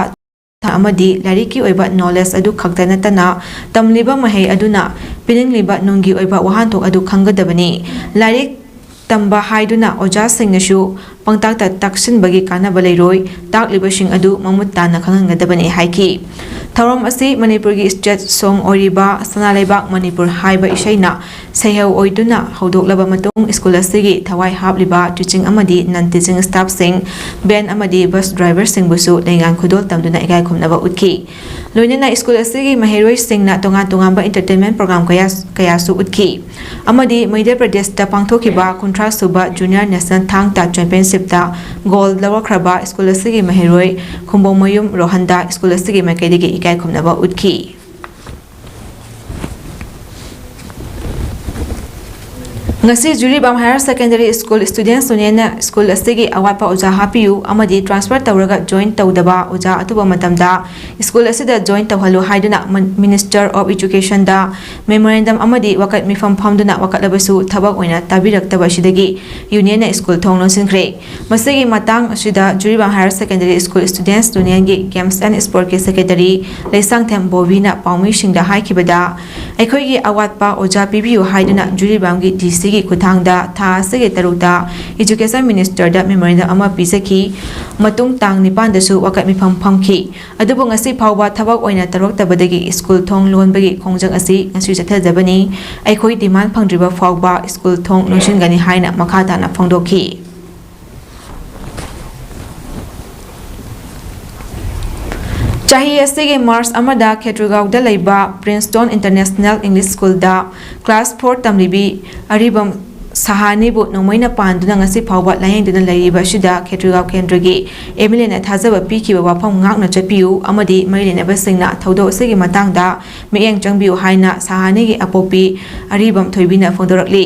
ꯑꯃꯗꯤ ꯂꯥꯏꯔꯤꯛꯀꯤ ꯑꯣꯏꯕ knowledge ꯑꯗꯨ ꯈꯛꯇ ꯅꯠꯇꯅ ꯇꯝꯂꯤꯕ ꯃꯍꯩ ꯑꯗꯨꯅ ꯄꯤꯅꯤꯡꯂꯤꯕ ꯅꯨꯡꯒꯤ ꯑꯣꯏꯕ ꯋꯥꯍꯟꯊꯣꯛ ꯑꯗꯨ ꯈꯪꯒꯗꯕꯅꯤ꯫ ꯂꯥꯏꯔꯤꯛ ꯇꯝꯕ ꯍꯥꯏꯗꯨꯅ ꯑꯣꯖꯥꯁꯤꯡꯅꯁꯨ ꯄꯪꯇꯥꯛꯇ ꯇꯥꯛꯁꯤꯟꯕꯒꯤ ꯀꯥꯟꯅꯕ ꯂꯩꯔꯣꯏ, ꯇꯥꯛꯂꯤꯕꯁꯤꯡ ꯑꯗꯨ ꯃꯃꯨꯠ ꯇꯥꯅ ꯈꯪꯍꯟꯒꯗꯕꯅꯤ ꯍꯥꯏꯈꯤ꯫ ꯊꯧꯔꯝ ꯑꯁꯤ ꯃꯅꯤꯄꯨꯔꯒꯤ state song ꯑꯣꯏꯔꯤꯕ ꯁꯅꯥ ꯂꯩꯕꯥꯛ ꯃꯅꯤꯄꯨꯔ ꯍꯥꯏꯕ ꯏꯁꯩꯅ ꯁꯩꯍꯧ ꯑꯣꯏꯗꯨꯅ ꯍꯧꯗꯣꯛꯂꯕ ꯃꯇꯨꯡ, ꯁ꯭ꯀꯨꯜ ꯑꯁꯤꯒꯤ ꯊꯋꯥꯏ ꯍꯥꯞꯂꯤꯕ teaching ꯑꯃꯗꯤ non teaching staffꯁꯤꯡ, van ꯑꯃꯗꯤ bus driverꯁꯤꯡꯕꯨꯁꯨ ꯂꯩꯉꯥꯛ ꯈꯨꯗꯣꯜ ꯇꯝꯗꯨꯅ ꯏꯀꯥꯏ ꯈꯨꯝꯅꯕ ꯎꯠꯈꯤ꯫ ꯂꯣꯏꯅꯅ ꯁ꯭ꯀꯨꯜ ꯑꯁꯤꯒꯤ ꯃꯍꯩꯔꯣꯏꯁꯤꯡꯅ ꯇꯣꯉꯥꯟ ꯇꯣꯉꯥꯟꯕ entertainment program ꯀꯌꯥ, ꯀꯌꯥꯁꯨ ꯎꯠꯈꯤ꯫ ꯑꯃꯗꯤ ꯃꯙ꯭ꯌ ꯄ꯭ꯔꯗꯦꯁꯇ ꯄꯥꯡꯊꯣꯛꯈꯤꯕ ꯀꯨꯟꯊ꯭ꯔꯥ ꯁꯨꯕ Junior National Thang Ta Championshipꯇ gold ꯂꯧꯔꯛꯈ꯭ꯔꯕ ꯁ꯭ꯀꯨꯜ ꯑꯁꯤꯒꯤ ꯃꯍꯩꯔꯣꯏ ꯈꯨꯝꯕꯣꯡꯃꯌꯨꯝ ꯔꯣꯍꯟꯗ ꯁ꯭ꯀꯨꯜ ꯑꯁꯤꯒꯤ ꯃꯥꯏꯀꯩꯗꯒꯤ ꯏꯀꯥꯏ ꯈꯨꯝꯅꯕ ꯎꯠꯈꯤ꯫ ꯉꯁꯤ Jiribam Higher Secondary School Students Unionꯅ ꯁ꯭ꯀꯨꯜ ꯑꯁꯤꯒꯤ ꯑꯋꯥꯠꯄ ꯑꯣꯖꯥ ꯍꯥꯞꯄꯤꯌꯨ ꯑꯃꯗꯤ transfer ꯇꯧꯔꯒ join ꯇꯧꯗꯕ ꯑꯣꯖꯥ ꯑꯊꯨꯕ ꯃꯇꯝꯗ ꯁ꯭ꯀꯨꯜ ꯑꯁꯤꯗ join ꯇꯧꯍꯜꯂꯨ ꯍꯥꯏꯗꯨꯅ ꯃꯟ-, Minister of Educationꯗ memorandum ꯑꯃꯗꯤ ꯋꯥꯀꯠ ꯃꯤꯐꯝ ꯐꯝꯗꯨꯅ ꯋꯥꯀꯠꯂꯕꯁꯨ ꯊꯕꯛ ꯑꯣꯏꯅ ꯇꯥꯕꯤꯔꯛꯇꯕ ꯑꯁꯤꯗꯒꯤ unionꯅ ꯁ꯭ꯀꯨꯜ ꯊꯣꯡ ꯂꯣꯟꯁꯤꯟꯈ꯭ꯔꯦ꯫ ꯃꯁꯤꯒꯤ ꯃꯇꯥꯡ ꯑꯁꯤꯗ Jiribam Higher Secondary School Students Unionꯒꯤ Games and Sportꯀꯤ secretary Leishangthem ꯕꯣꯕꯤꯅ ꯄꯥꯎꯃꯤꯁꯤꯡꯗ ꯍꯥꯏꯈꯤꯕꯗ, ꯑꯩꯈꯣꯏꯒꯤ ꯑꯋꯥꯠꯄ ꯑꯣꯖꯥ ꯄꯤꯕꯤꯌꯨ ꯍꯥꯏꯗꯨꯅ ꯖꯤꯔꯤꯕꯥꯝꯒꯤ ꯗꯤꯁꯤꯒꯤ ꯈꯨꯠꯊꯥꯡꯗ ꯊꯥ ꯑꯁꯤꯒꯤ ꯇꯔꯨꯛꯇ Education Ministerꯗ memorandum ꯑꯃ ꯄꯤꯖꯈꯤ꯫ ꯃꯇꯨꯡ ꯇꯥꯡ ꯅꯤꯄꯥꯟꯗꯁꯨ ꯋꯥꯀꯠ ꯃꯤꯐꯝ ꯐꯝꯈꯤ꯫ ꯑꯗꯨꯕꯨ ꯉꯁꯤ ꯐꯥꯎꯕ ꯊꯕꯛ ꯑꯣꯏꯅ ꯇꯧꯔꯛꯇꯕꯗꯒꯤ ꯁ꯭ꯀꯨꯜ ꯊꯣꯡ ꯂꯣꯟꯕꯒꯤ ꯈꯣꯡꯖꯪ ꯑꯁꯤ ꯉꯁꯤ ꯆꯠꯊꯖꯕꯅꯤ꯫ ꯑꯩꯈꯣꯏ demand ꯐꯪꯗ꯭ꯔꯤꯕ ꯐꯥꯎꯕ ꯁ꯭ꯀꯨꯜ ꯊꯣꯡ ꯂꯣꯟꯁꯤꯟꯒꯅꯤ ꯍꯥꯏꯅ ꯃꯈꯥ ꯇꯥꯅ ꯐꯣꯡꯗꯣꯛꯈꯤ꯫ ꯆꯍꯤ ꯑꯁꯤꯒꯤ March ꯑꯃꯗ ꯈꯦꯇ꯭ꯔꯤꯒꯥꯎꯗ ꯂꯩꯕ Princeton International English Schoolꯗ class four ꯇꯝꯂꯤꯕꯤ ꯑꯔꯤꯕꯝ ꯁꯍꯥꯅꯤꯕꯨ ꯅꯣꯡꯃꯩꯅ ꯄꯥꯟꯗꯨꯅ ꯉꯁꯤ ꯐꯥꯎꯕ ꯂꯥꯌꯦꯡꯗꯨꯅ ꯂꯩꯔꯤꯕ ꯑꯁꯤꯗ ꯈꯦꯇ꯭ꯔꯤꯒꯥꯎ ꯀꯦꯟꯗ꯭ꯔꯒꯤ ꯑꯦꯝ ꯑꯦꯜ ꯑꯦꯅ ꯊꯥꯖꯕ ꯄꯤꯈꯤꯕ ꯋꯥꯐꯝ ꯉꯥꯛꯅ ꯆꯠꯄꯤꯌꯨ ꯑꯃꯗꯤ ꯃꯔꯤ ꯂꯩꯅꯕꯁꯤꯡꯅ ꯊꯧꯗꯣꯛ ꯑꯁꯤꯒꯤ ꯃꯇꯥꯡꯗ ꯃꯤꯠꯌꯦꯡ ꯆꯪꯕꯤꯌꯨ ꯍꯥꯏꯅ ꯁꯍꯥꯅꯤꯒꯤ ꯑꯄꯣꯛꯄꯤ ꯑꯔꯤꯕꯝ ꯊꯣꯏꯕꯤꯅ ꯐꯣꯡꯗꯣꯔꯛꯂꯤ꯫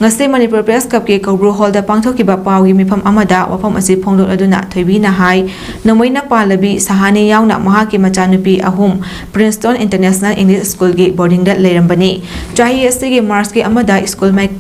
ꯉꯁꯤ ꯃꯅꯤꯄꯨꯔ ꯄ꯭ꯔꯦꯁ ꯀ꯭ꯂꯕꯀꯤ ꯀꯧꯕ꯭ꯔꯨ ꯍꯣꯜꯗ ꯄꯥꯡꯊꯣꯛꯈꯤꯕ ꯄꯥꯎꯒꯤ ꯃꯤꯐꯝ ꯑꯃꯗ ꯋꯥꯐꯝ ꯑꯁꯤ ꯐꯣꯡꯗꯣꯛꯂꯗꯨꯅ ꯊꯣꯏꯕꯤꯅ ꯍꯥꯏ, ꯅꯣꯡꯃꯩꯅ ꯄꯥꯜꯂꯕꯤ ꯁꯍꯥꯅꯤ ꯌꯥꯎꯅ ꯃꯍꯥꯛꯀꯤ ꯃꯆꯥꯅꯨꯄꯤ ꯑꯍꯨꯝ ꯄ꯭ꯔꯤꯟꯁꯇꯣꯟ ꯏꯟꯇꯔꯅꯦꯁꯅꯦꯜ ꯏꯪꯂꯤꯁ ꯁ꯭ꯀꯨꯜꯒꯤ ꯕꯣꯔꯗꯤꯡꯗ ꯂꯩꯔꯝꯕꯅꯤ꯫ ꯆꯍꯤ ꯑꯁꯤꯒꯤ ꯃꯥꯔꯆꯀꯤ ꯑꯃꯗ ꯁ꯭ꯀꯨꯜ ꯃꯥꯏ-,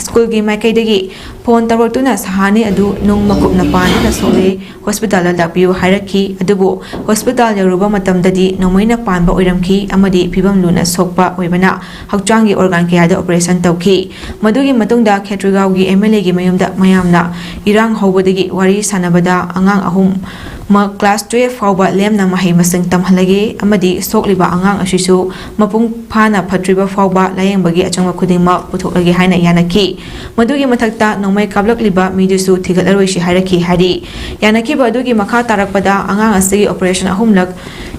ꯁ꯭ꯀꯨꯜꯒꯤ ꯃꯥꯏꯀꯩꯗꯒꯤ ꯐꯣꯟ ꯇꯧꯔꯛꯇꯨꯅ ꯁꯍꯥꯅꯤ ꯑꯗꯨ ꯅꯨꯡ ꯃꯀꯨꯞꯅ ꯄꯥꯟꯗꯨꯅ ꯁꯣꯛꯂꯦ, ꯍꯣꯁꯄꯤꯇꯥꯜꯗ ꯂꯥꯛꯄꯤꯌꯨ ꯍꯥꯏꯔꯛꯈꯤ꯫ ꯑꯗꯨꯕꯨ ꯍꯣꯁꯄꯤꯇꯥꯜ ꯌꯧꯔꯨꯕ ꯃꯇꯝꯗꯗꯤ ꯅꯣꯡꯃꯩꯅ ꯄꯥꯟꯕ ꯑꯣꯏꯔꯝꯈꯤ ꯑꯃꯗꯤ ꯐꯤꯕꯝ ꯂꯨꯅ ꯁꯣꯛꯄ ꯑꯣꯏꯕꯅ ꯍꯛꯆꯥꯡꯒꯤ ꯑꯣꯔꯒꯥꯟ ꯀꯌꯥꯗ ꯑꯣꯄꯔꯦꯁꯟ ꯇꯧꯈꯤ꯫ ꯃꯗꯨꯒꯤ ꯃꯇꯨꯡꯗ ꯈꯦꯇ꯭ꯔꯤꯒꯥꯎꯒꯤ ꯑꯦꯝ ꯑꯦꯜ ꯑꯦꯒꯤ ꯃꯌꯨꯝꯗ ꯃꯌꯥꯝꯅ ꯏꯔꯥꯡ ꯍꯧꯕꯗꯒꯤ ꯋꯥꯔꯤ ꯁꯥꯟꯅꯕꯗ ꯑꯉꯥꯡ ꯑꯍꯨꯝꯃꯛ ꯀ꯭ꯂꯥꯁ ꯇꯨꯌꯦꯜꯐ ꯐꯥꯎꯕ ꯂꯦꯝꯅ ꯃꯍꯩ ꯃꯁꯤꯡ ꯇꯝꯍꯜꯂꯒꯦ ꯑꯃꯗꯤ ꯁꯣꯛꯂꯤꯕ ꯑꯉꯥꯡ ꯑꯁꯤꯁꯨ ꯃꯄꯨꯡ ꯐꯥꯅ ꯐꯠꯇ꯭ꯔꯤꯕ ꯐꯥꯎꯕ ꯂꯥꯌꯦꯡꯕꯒꯤ ꯑꯆꯪꯕ ꯈꯨꯗꯤꯡꯃꯛ ꯄꯨꯊꯣꯛꯂꯒꯦ ꯍꯥꯏꯅ ꯌꯥꯅꯈꯤ꯫ ꯃꯗꯨꯒꯤ ꯃꯊꯛꯇ ꯅꯣꯡꯃꯩ ꯀꯥꯞꯂꯛꯂꯤꯕ ꯃꯤꯗꯨꯁꯨ ꯊꯤꯒꯠꯂꯔꯣꯏꯁꯤ ꯍꯥꯏꯔꯛꯈꯤ ꯍꯥꯏꯔꯤ꯫ ꯌꯥꯅꯈꯤꯕ ꯑꯗꯨꯒꯤ ꯃꯈꯥ ꯇꯥꯔꯛꯄꯗ ꯑꯉꯥꯡ ꯑꯁꯤꯒꯤ ꯑꯣꯄꯔꯦꯁꯟ ꯑꯍꯨꯝꯂꯛ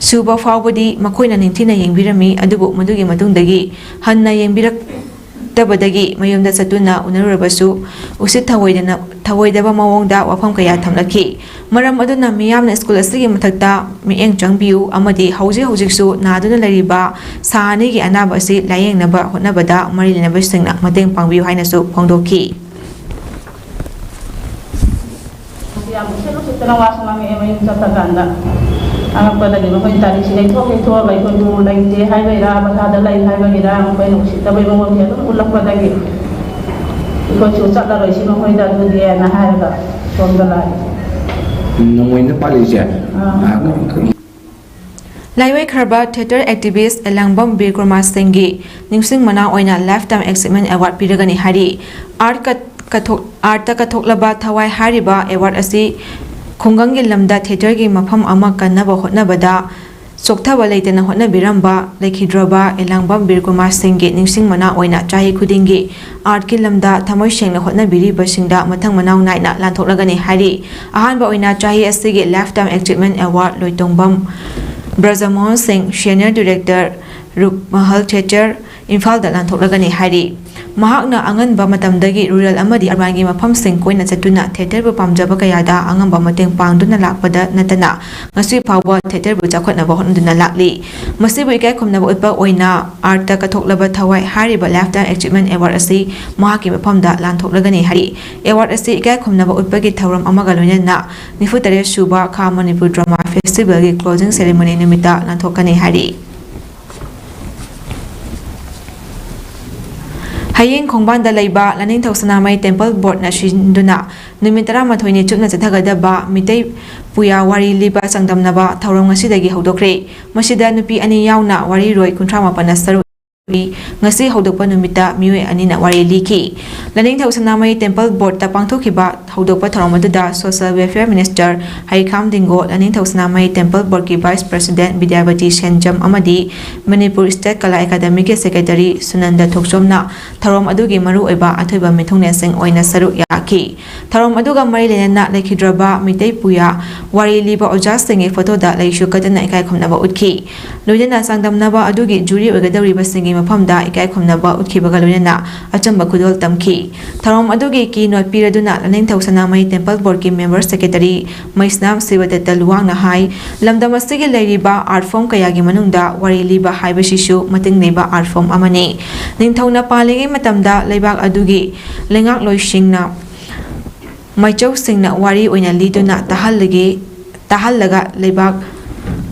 ꯁꯨꯕ ꯐꯥꯎꯕꯗꯤ ꯃꯈꯣꯏꯅ ꯅꯤꯡꯊꯤꯅ ꯌꯦꯡꯕꯤꯔꯝꯃꯤ, ꯑꯗꯨꯕꯨ ꯃꯗꯨꯒꯤ ꯃꯇꯨꯡꯗꯒꯤ ꯍꯟꯅ ꯌꯦꯡꯕꯤꯔꯛꯇꯕꯗꯒꯤ ꯃꯌꯨꯝꯗ ꯆꯠꯇꯨꯅ ꯎꯅꯔꯨꯔꯕꯁꯨ ꯎꯁꯤꯠ ꯊꯑꯣꯏꯗꯅ, ꯊꯑꯣꯏꯗꯕ ꯃꯑꯣꯡꯗ ꯋꯥꯐꯝ ꯀꯌꯥ ꯊꯝꯂꯛꯈꯤ꯫ ꯃꯔꯝ ꯑꯗꯨꯅ ꯃꯤꯌꯥꯝꯅ ꯁ꯭ꯀꯨꯜ ꯑꯁꯤꯒꯤ ꯃꯊꯛꯇ ꯃꯤꯠꯌꯦꯡ ꯆꯪꯕꯤꯌꯨ ꯑꯃꯗꯤ ꯍꯧꯖꯤꯛ ꯍꯧꯖꯤꯛꯁꯨ ꯅꯥꯗꯨꯅ ꯂꯩꯔꯤꯕ ꯁꯍꯥꯅꯤꯒꯤ ꯑꯅꯥꯕ ꯑꯁꯤ ꯂꯥꯌꯦꯡꯅꯕ ꯍꯣꯠꯅꯕꯗ ꯃꯔꯤ ꯂꯩꯅꯕꯁꯤꯡꯅ ꯃꯇꯦꯡ ꯄꯥꯡꯕꯤꯌꯨ ꯍꯥꯏꯅꯁꯨ ꯐꯣꯡꯗꯣꯛꯈꯤ꯫ ꯌꯥꯝ ꯎꯁꯤꯠ ꯎꯁꯤꯠꯇꯅ ꯋꯥꯁꯨ ꯉꯥꯡꯉꯛꯑꯦ ꯃꯌꯨꯝ ꯆꯠꯄ ꯀꯥꯟꯗ꯫ ꯑꯉꯛꯄꯗꯒꯤ ꯃꯈꯣꯏꯅ ꯇꯥꯔꯤꯛꯁꯤ ꯌꯩꯊꯣꯛ ꯌꯩꯊꯣꯛꯑꯒ ꯑꯩꯈꯣꯏꯕꯨ ꯂꯩꯇꯦ ꯍꯥꯏꯕꯩꯔꯥ, ꯕꯔꯥꯗ ꯂꯩ ꯍꯥꯏꯕꯒꯤꯔꯥ, ꯃꯈꯣꯏꯅ ꯎꯁꯤꯠꯇꯕꯩ ꯃꯑꯣꯡꯁꯦ ꯑꯗꯨꯝ ꯎꯠꯂꯛꯄꯗꯒꯤ ꯑꯩꯈꯣꯏꯁꯨ ꯆꯠꯂꯔꯣꯏꯁꯤ ꯃꯈꯣꯏꯗ ꯑꯗꯨꯗꯤꯅ ꯍꯥꯏꯔꯒ ꯁꯣꯝꯗ ꯂꯥꯛꯑꯦ꯫ ꯅꯣꯡꯃꯩꯅ ꯄꯥꯜꯂꯤꯁꯦ? ꯑꯥ꯫ ꯑꯥ, ꯂꯥꯏꯋꯥꯏꯈ꯭ꯔꯕ ꯊꯤꯌꯦꯇꯔ ꯑꯦꯛꯇꯤꯚꯤꯁ ꯑꯦꯂꯥꯡꯕꯝ ꯕꯤꯔ ꯀꯨꯃꯥꯔ ꯁꯤꯡꯒꯤ ꯅꯤꯡꯁꯤꯡ ꯃꯅꯥ ꯑꯣꯏꯅ ꯂꯥꯏꯐ ꯇꯥꯏꯝ ꯑꯦꯆꯤꯚꯃꯦꯟ ꯑꯦꯋꯥꯔꯗ ꯄꯤꯔꯒꯅꯤ ꯍꯥꯏꯔꯤ꯫ ꯑꯥꯔꯠ ꯀꯠ-, ꯀꯠꯊꯣꯛ-, ꯑꯥꯔꯠꯇ ꯀꯠꯊꯣꯛꯂꯕ ꯊꯋꯥꯏ ꯍꯥꯏꯔꯤꯕ ꯑꯦꯋꯥꯔꯗ ꯑꯁꯤ ꯈꯨꯡꯒꯪꯒꯤ ꯂꯝꯗ ꯊꯤꯌꯦꯇꯔꯒꯤ ꯃꯐꯝ ꯑꯃ ꯀꯟꯅꯕ ꯍꯣꯠꯅꯕꯗ ꯆꯣꯛꯊꯕ ꯂꯩꯇꯅ ꯍꯣꯠꯅꯕꯤꯔꯝꯕ ꯂꯩꯈꯤꯗ꯭ꯔꯕ ꯑꯦꯂꯥꯡꯕꯝ ꯕꯤꯔ ꯀꯨꯃꯥꯔ ꯁꯤꯡꯒꯤ ꯅꯤꯡꯁꯤꯡ ꯃꯅꯥ ꯑꯣꯏꯅ ꯆꯍꯤ ꯈꯨꯗꯤꯡꯒꯤ ꯑꯥꯔꯠꯀꯤ ꯂꯝꯗ ꯊꯃꯣꯏ ꯁꯦꯡꯅ ꯍꯣꯠꯅꯕꯤꯔꯤꯕꯁꯤꯡꯗ ꯃꯊꯪ ꯃꯅꯥꯎ ꯅꯥꯏꯅ ꯂꯥꯟꯊꯣꯛꯂꯒꯅꯤ ꯍꯥꯏꯔꯤ꯫ ꯑꯍꯥꯟꯕ ꯑꯣꯏꯅ ꯆꯍꯤ ꯑꯁꯤꯒꯤ ꯂꯥꯏꯐ ꯇꯥꯏꯝ ꯑꯦꯆꯤꯚꯃꯦꯟ ꯑꯦꯋꯥꯔꯗ ꯂꯣꯏꯇꯣꯡꯕꯝ ꯕ꯭ꯔꯖꯃꯣꯍꯟ ꯁꯤꯡ, ꯁꯦꯅꯤꯌꯔ ꯗꯤꯔꯦꯛꯇꯔ, ꯔꯨꯞꯃꯍꯜ ꯊꯤꯌꯦꯇꯔ, ꯏꯝꯐꯥꯜꯗ ꯂꯥꯟꯊꯣꯛꯂꯒꯅꯤ ꯍꯥꯏꯔꯤ꯫ ꯃꯍꯥꯛꯅ ꯑꯉꯟꯕ ꯃꯇꯝꯗꯒꯤ ꯔꯨꯔꯦꯜ ꯑꯃꯗꯤ ꯑꯔꯕꯥꯟꯒꯤ ꯃꯐꯝꯁꯤꯡ ꯀꯣꯏꯅ ꯆꯠꯇꯨꯅ ꯊꯤꯌꯦꯇꯔꯕꯨ ꯄꯥꯝꯖꯕ ꯀꯌꯥꯗ ꯑꯉꯝꯕ ꯃꯇꯦꯡ ꯄꯥꯡꯗꯨꯅ ꯂꯥꯛꯄꯗ ꯅꯠꯇꯅ, ꯉꯁꯤ ꯐꯥꯎꯕ ꯊꯤꯌꯦꯇꯔꯕꯨ ꯆꯥꯎꯈꯠꯅꯕ ꯍꯣꯠꯅꯗꯨꯅ ꯂꯥꯛꯂꯤ꯫ ꯃꯁꯤꯕꯨ ꯏꯀꯥꯏ ꯈꯨꯝꯅꯕ ꯎꯠꯄ ꯑꯣꯏꯅ ꯑꯥꯔꯠꯇ ꯀꯠꯊꯣꯛꯂꯕ ꯊꯋꯥꯏ ꯍꯥꯏꯔꯤꯕ Lifetime Achievement Award ꯑꯁꯤ ꯃꯍꯥꯛꯀꯤ ꯃꯐꯝꯗ ꯂꯥꯟꯊꯣꯛꯂꯒꯅꯤ ꯍꯥꯏꯔꯤ꯫ Award ꯑꯁꯤ ꯏꯀꯥꯏ ꯈꯨꯝꯅꯕ ꯎꯠꯄꯒꯤ ꯊꯧꯔꯝ ꯑꯃꯒ ꯂꯣꯏꯅꯅ ꯅꯤꯐꯨ ꯇꯔꯦꯠ ꯁꯨꯕ ꯈꯥ ꯃꯅꯤꯄꯨꯔ ꯗ꯭ꯔꯃꯥ ꯐꯦꯁꯇꯤꯚꯦꯜꯒꯤ closing ceremony ꯅꯨꯃꯤꯠꯇ ꯂꯥꯟꯊꯣꯛꯀꯅꯤ ꯍꯥꯏꯔꯤ꯫ ꯍꯌꯦꯡ ꯈꯣꯡꯕꯥꯟꯗ ꯂꯩꯕ ꯂꯥꯏꯅꯤꯡꯊꯧ ꯁꯅꯥꯃꯍꯤ ꯇꯦꯝꯄꯜ ꯕꯣꯔꯗꯅ ꯁꯤꯟꯗꯨꯅ ꯅꯨꯃꯤꯠ ꯇꯔꯥꯃꯥꯊꯣꯏꯅꯤ ꯆꯨꯞꯅ ꯆꯠꯊꯒꯗꯕ ꯃꯤꯇꯩ ꯄꯨꯌꯥ ꯋꯥꯔꯤ ꯂꯤꯕ ꯆꯥꯡꯗꯝꯅꯕ ꯊꯧꯔꯝ ꯉꯁꯤꯗꯒꯤ ꯍꯧꯗꯣꯛꯈ꯭ꯔꯦ꯫ ꯃꯁꯤꯗ ꯅꯨꯄꯤ ꯑꯅꯤ ꯌꯥꯎꯅ ꯋꯥꯔꯤꯔꯣꯏ ꯀꯨꯟꯊ꯭ꯔꯥ ꯃꯥꯄꯟꯅ ꯁꯔꯨꯛ ꯌꯥꯔꯤ꯫ ꯉꯁꯤ ꯍꯧꯗꯣꯛꯄ ꯅꯨꯃꯤꯠꯇ ꯃꯤꯑꯣꯏ ꯑꯅꯤꯅ ꯋꯥꯔꯤ ꯂꯤꯈꯤ꯫ ꯂꯥꯏꯅꯤꯡꯊꯧ ꯁꯅꯥꯃꯍꯤ ꯇꯦꯝꯄꯜ ꯕꯣꯔꯗꯇ ꯄꯥꯡꯊꯣꯛꯈꯤꯕ ꯍꯧꯗꯣꯛꯄ ꯊꯧꯔꯝ ꯑꯗꯨꯗ Social Welfare Minister ꯍꯩꯈꯥꯝ ꯗꯤꯡꯒꯣ, ꯂꯥꯏꯅꯤꯡꯊꯧ ꯁꯅꯥꯃꯍꯤ ꯇꯦꯝꯄꯜ ꯕꯣꯔꯗꯀꯤ Vice President ꯕꯤꯗ꯭ꯌꯥꯕꯇꯤ ꯁꯦꯟꯖꯝ ꯑꯃꯗꯤ ꯃꯅꯤꯄꯨꯔ State ꯀꯂꯥ ꯑꯦꯀꯥꯗꯃꯤꯒꯤ Secretary ꯁꯨꯅꯟꯗ ꯊꯣꯛꯆꯣꯝꯅ ꯊꯧꯔꯝ ꯑꯗꯨꯒꯤ ꯃꯔꯨꯑꯣꯏꯕ ꯑꯊꯣꯏꯕ ꯃꯤꯊꯨꯡꯂꯦꯟꯁꯤꯡ ꯑꯣꯏꯅ ꯁꯔꯨꯛ ꯌꯥꯈꯤ꯫ ꯊꯧꯔꯝ ꯑꯗꯨꯒ ꯃꯔꯤ ꯂꯩꯅꯅ ꯂꯩꯈꯤꯗ꯭ꯔꯕ ꯃꯤꯇꯩ ꯄꯨꯌꯥ ꯋꯥꯔꯤ ꯂꯤꯕ ꯑꯣꯖꯥꯁꯤꯡꯒꯤ ꯐꯣꯇꯣꯗ ꯂꯩꯁꯨ ꯀꯠꯇꯨꯅ ꯏꯀꯥꯏ ꯈꯨꯝꯅꯕ ꯎꯠꯈꯤ꯫ ꯂꯣꯏꯅꯅ ꯆꯥꯡꯗꯝꯅꯕ ꯑꯗꯨꯒꯤ ꯖꯨꯔꯤ ꯑꯣꯏꯒꯗꯧꯔꯤꯕꯁꯤꯡꯒꯤ ꯃꯐꯝꯗ ꯏꯀꯥꯏ ꯈꯨꯝꯅꯕ ꯎꯠꯈꯤꯕꯒ ꯂꯣꯏꯅꯅ ꯑꯆꯝꯕ ꯈꯨꯗꯣꯜ ꯇꯝꯈꯤ꯫ ꯊꯧꯔꯝ ꯑꯗꯨꯒꯤ keynote ꯄꯤꯔꯗꯨꯅ ꯂꯥꯏꯅꯤꯡꯊꯧ ꯁꯅꯥꯃꯍꯤ ꯇꯦꯝꯄꯜ ꯕꯣꯔꯗꯀꯤ member secretary ꯃꯩꯁꯅꯥꯝ ꯁꯤꯕꯗꯠꯇ ꯂꯨꯋꯥꯡꯅ ꯍꯥꯏ, ꯂꯝꯗꯝ ꯑꯁꯤꯒꯤ ꯂꯩꯔꯤꯕ art form ꯀꯌꯥꯒꯤ ꯃꯅꯨꯡꯗ ꯋꯥꯔꯤ ꯂꯤꯕ ꯍꯥꯏꯕꯁꯤꯁꯨ ꯃꯇꯤꯡ ꯂꯩꯕ art form ꯑꯃꯅꯤ꯫ ꯅꯤꯡꯊꯧꯅ ꯄꯥꯜꯂꯤꯉꯩ ꯃꯇꯝꯗ ꯂꯩꯕꯥꯛ ꯑꯗꯨꯒꯤ ꯂꯩꯉꯥꯛꯂꯣꯏꯁꯤꯡꯅ ꯃꯥꯏꯆꯧꯁꯤꯡꯅ ꯋꯥꯔꯤ ꯑꯣꯏꯅ ꯂꯤꯗꯨꯅ ꯇꯥꯍꯜꯂꯒꯦ, ꯇꯥꯍꯜꯂꯒ ꯂꯩꯕꯥꯛ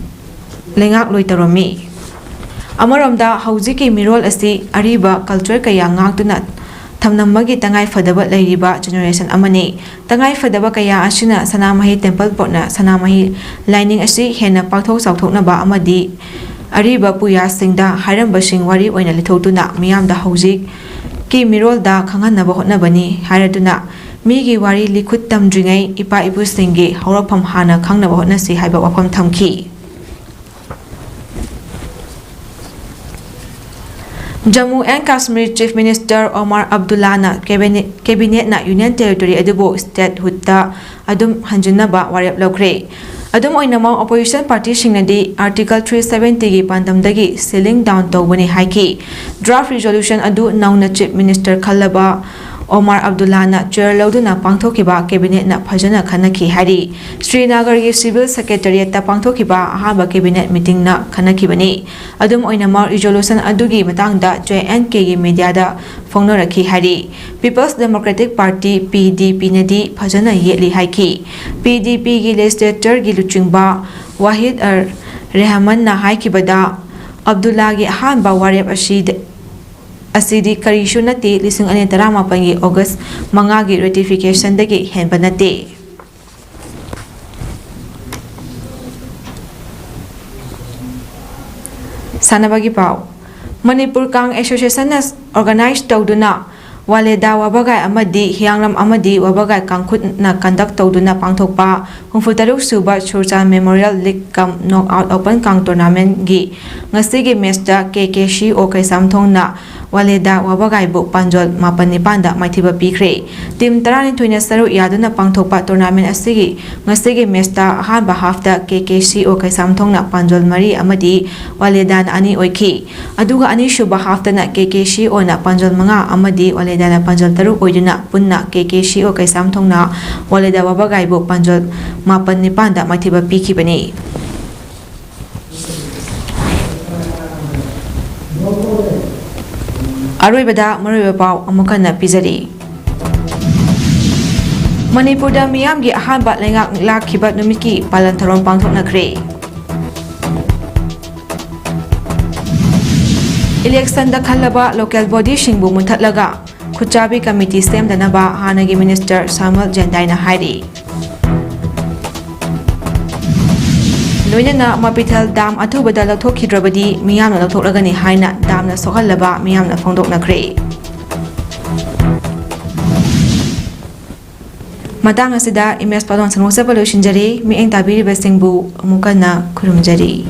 ꯂꯩꯉꯥꯛꯂꯣꯏ ꯇꯧꯔꯝꯃꯤ꯫ ꯑꯃꯔꯣꯝꯗ ꯍꯧꯖꯤꯛꯀꯤ ꯃꯤꯔꯣꯜ ꯑꯁꯤ ꯑꯔꯤꯕ culture ꯀꯌꯥ ꯉꯥꯛꯇꯨꯅ ꯊꯝꯂꯝꯕꯒꯤ ꯇꯉꯥꯏ ꯐꯗꯕ ꯂꯩꯔꯤꯕ generation ꯑꯃꯅꯤ꯫ ꯇꯉꯥꯏ ꯐꯗꯕ ꯀꯌꯥ ꯑꯁꯤꯅ ꯁꯅꯥꯃꯍꯤ ꯇꯦꯝꯄꯜ ꯕꯣꯔꯗꯅ ꯁꯅꯥꯃꯍꯤ ꯂꯥꯏꯅꯤꯡ ꯑꯁꯤ ꯍꯦꯟꯅ ꯄꯥꯛꯊꯣꯛ ꯆꯥꯎꯊꯣꯛꯅꯕ ꯑꯃꯗꯤ ꯑꯔꯤꯕ ꯄꯨꯌꯥꯁꯤꯡꯗ ꯍꯥꯏꯔꯝꯕꯁꯤꯡ ꯋꯥꯔꯤ ꯑꯣꯏꯅ ꯂꯤꯊꯣꯛꯇꯨꯅ ꯃꯤꯌꯥꯝꯗ ꯍꯧꯖꯤꯛꯀꯤ ꯃꯤꯔꯣꯜꯗ ꯈꯪꯍꯟꯅꯕ ꯍꯣꯠꯅꯕꯅꯤ ꯍꯥꯏꯔꯗꯨꯅ ꯃꯤꯒꯤ ꯋꯥꯔꯤ ꯂꯤꯈꯨꯠ ꯇꯝꯗ꯭ꯔꯤꯉꯩ ꯏꯄꯥ ꯏꯄꯨꯁꯤꯡꯒꯤ ꯍꯧꯔꯛꯐꯝ ꯍꯥꯟꯅ ꯈꯪꯅꯕ ꯍꯣꯠꯅꯁꯤ ꯍꯥꯏꯕ ꯋꯥꯐꯝ ꯊꯝꯈꯤ꯫ Jammu and Kashmir Chief Minister Omar ꯑꯕꯗꯨꯜꯂꯥꯅ cabinet, cabinetꯅ Union Territory ꯑꯗꯨꯕꯨ statehoodꯇ ꯑꯗꯨꯝ ꯍꯟꯖꯤꯟꯅꯕ ꯋꯥꯔꯦꯞ ꯂꯧꯈ꯭ꯔꯦ꯫ ꯑꯗꯨꯝ ꯑꯣꯏꯅꯃꯛ, opposition partyꯁꯤꯡꯅꯗꯤ Article three seventyꯒꯤ ꯄꯥꯟꯗꯝꯗꯒꯤ ceiling down ꯇꯧꯕꯅꯤ ꯍꯥꯏꯈꯤ꯫ Draft resolution ꯑꯗꯨ ꯅꯧꯅ Chief Minister ꯈꯜꯂꯕ ꯑꯣꯃꯥꯔ ꯑꯕꯗꯨꯜꯂꯥꯅ chair ꯂꯧꯗꯨꯅ ꯄꯥꯡꯊꯣꯛꯈꯤꯕ cabinetꯅ ꯐꯖꯅ ꯈꯟꯅꯈꯤ ꯍꯥꯏꯔꯤ꯫ ꯁ꯭ꯔꯤꯅꯒꯔꯒꯤ Civil Secretariatꯇ ꯄꯥꯡꯊꯣꯛꯈꯤꯕ ꯑꯍꯥꯟꯕ cabinet meetingꯅ ꯈꯟꯅꯈꯤꯕꯅꯤ꯫ ꯑꯗꯨꯝ ꯑꯣꯏꯅꯃꯛ, resolution ꯑꯗꯨꯒꯤ ꯃꯇꯥꯡꯗ J and Kꯒꯤ mediaꯗ ꯐꯣꯡꯅꯔꯛꯈꯤ ꯍꯥꯏꯔꯤ꯫ People's Democratic Party, PDPꯅꯗꯤ ꯐꯖꯅ ꯌꯦꯠꯂꯤ ꯍꯥꯏꯈꯤ꯫ PDPꯒꯤ legislatorꯒꯤ ꯂꯨꯆꯤꯡꯕ ꯋꯥꯍꯤꯗ ꯑꯔ ꯔꯦꯍꯃꯟꯅ ꯍꯥꯏꯈꯤꯕꯗ, ꯑꯕꯗꯨꯜꯂꯥꯒꯤ ꯑꯍꯥꯟꯕ ꯋꯥꯔꯦꯞ ꯑꯁꯤꯗ, ꯑꯁꯤꯗꯤ ꯀꯔꯤꯁꯨ ꯅꯠꯇꯦ, ꯂꯤꯁꯤꯡ ꯑꯅꯤ ꯇꯔꯥꯃꯥꯄꯟꯒꯤ August ꯃꯉꯥꯒꯤ ratificationꯗꯒꯤ ꯍꯦꯟꯕ ꯅꯠꯇꯦ꯫ ꯁꯥꯟꯅꯕꯒꯤ ꯄꯥꯎ꯫ ꯃꯅꯤꯄꯨꯔ ꯀꯥꯡ Associationꯅ organize ꯇꯧꯗꯨꯅ ꯋꯥꯂꯦꯗꯥ ꯋꯥꯕꯒꯥꯏ ꯑꯃꯗꯤ ꯍꯤꯌꯥꯡꯂꯝ ꯑꯃꯗꯤ ꯋꯥꯕꯒꯥꯏ ꯀꯥꯡꯈꯨꯠꯅ conduct ꯇꯧꯗꯨꯅ ꯄꯥꯡꯊꯣꯛꯄ ꯍꯨꯝꯐꯨꯇꯔꯨꯛ ꯁꯨꯕ ꯁꯨꯔꯆꯥꯟ Memorial League cum Knockout Open ꯀꯥꯡ tournamentꯒꯤ ꯉꯁꯤꯒꯤ matchꯇ KKCO ꯀꯩꯁꯥꯝꯊꯣꯡꯅ ꯋꯥꯂꯦꯗꯥ ꯋꯥꯕꯒꯥꯏꯕꯨ ꯄꯥꯟꯖꯣꯜ ꯃꯥꯄꯟ ꯅꯤꯄꯥꯟꯗ ꯃꯥꯏꯊꯤꯕ ꯄꯤꯈ꯭ꯔꯦ꯫ Team ꯇꯔꯥꯅꯤꯊꯣꯏꯅ ꯁꯔꯨꯛ ꯌꯥꯗꯨꯅ ꯄꯥꯡꯊꯣꯛꯄ tournament ꯑꯁꯤꯒꯤ ꯉꯁꯤꯒꯤ matchꯇ ꯑꯍꯥꯟꯕ halfꯇ KKCO ꯀꯩꯁꯥꯝꯊꯣꯡꯅ ꯄꯥꯟꯖꯣꯜ ꯃꯔꯤ ꯑꯃꯗꯤ ꯋꯥꯂꯦꯗꯥꯅ ꯑꯅꯤ ꯑꯣꯏꯈꯤ꯫ ꯑꯗꯨꯒ ꯑꯅꯤꯁꯨꯕ halfꯇꯅ KKCOꯅ ꯄꯥꯟꯖꯜ ꯃꯉꯥ ꯑꯃꯗꯤ ꯋꯥꯂꯦꯗꯥꯅ ꯄꯥꯟꯖꯜ ꯇꯔꯨꯛ ꯑꯣꯏꯗꯨꯅ ꯄꯨꯟꯅ KKCO ꯀꯩꯁꯥꯝꯊꯣꯡꯅ ꯋꯥꯂꯦꯗꯥ ꯋꯥꯕꯒꯥꯏꯕꯨ ꯄꯥꯟꯖꯜ ꯃꯥꯄꯟ ꯅꯤꯄꯥꯟꯗ ꯃꯥꯏꯊꯤꯕ ꯄꯤꯈꯤꯕꯅꯤ꯫ ꯑꯔꯣꯏꯕꯗ ꯃꯔꯨꯑꯣꯏꯕ ꯄꯥꯎ ꯑꯃꯨꯛ ꯍꯟꯅ ꯄꯤꯖꯔꯤ꯫ ꯃꯅꯤꯄꯨꯔꯗ ꯃꯤꯌꯥꯝꯒꯤ ꯑꯍꯥꯟꯕ ꯂꯩꯉꯥꯛ ꯂꯥꯛꯈꯤꯕ ꯅꯨꯃꯤꯠꯀꯤ ꯄꯥꯂꯟ ꯊꯧꯔꯝ ꯄꯥꯡꯊꯣꯛꯅꯈ꯭ꯔꯦ꯫ Electionꯗ ꯈꯜꯂꯕ local bodyꯁꯤꯡꯕꯨ ꯃꯨꯠꯊꯠꯂꯒ ꯈꯨꯠꯆꯥꯕꯤ committee ꯁꯦꯝꯗꯅꯕ ꯍꯥꯟꯅꯒꯤ minister ꯁꯥꯃꯜ ꯖꯦꯟꯗꯥꯏꯅ ꯍꯥꯏꯔꯤ꯫ ꯂꯣꯏꯅꯅ ꯃꯄꯤꯊꯦꯜ dam ꯑꯊꯨꯕꯗ ꯂꯧꯊꯣꯛꯈꯤꯗ꯭ꯔꯕꯗꯤ ꯃꯤꯌꯥꯝꯅ ꯂꯧꯊꯣꯛꯂꯒꯅꯤ ꯍꯥꯏꯅ damꯅ ꯁꯣꯛꯍꯜꯂꯕ ꯃꯤꯌꯥꯝꯅ ꯐꯣꯡꯗꯣꯛꯅꯈ꯭ꯔꯦ꯫ ꯃꯇꯥꯡ ꯑꯁꯤꯗ ꯏꯃꯦꯖ ꯄꯥꯎꯗꯝ ꯁꯟꯗꯣꯛꯆꯕ ꯂꯣꯏꯁꯤꯟꯖꯔꯦ꯫ ꯃꯤꯠꯌꯦꯡ ꯇꯥꯕꯤꯔꯤꯕꯁꯤꯡꯕꯨ ꯑꯃꯨꯛ ꯍꯟꯅ ꯈꯨꯔꯨꯝꯖꯔꯤ꯫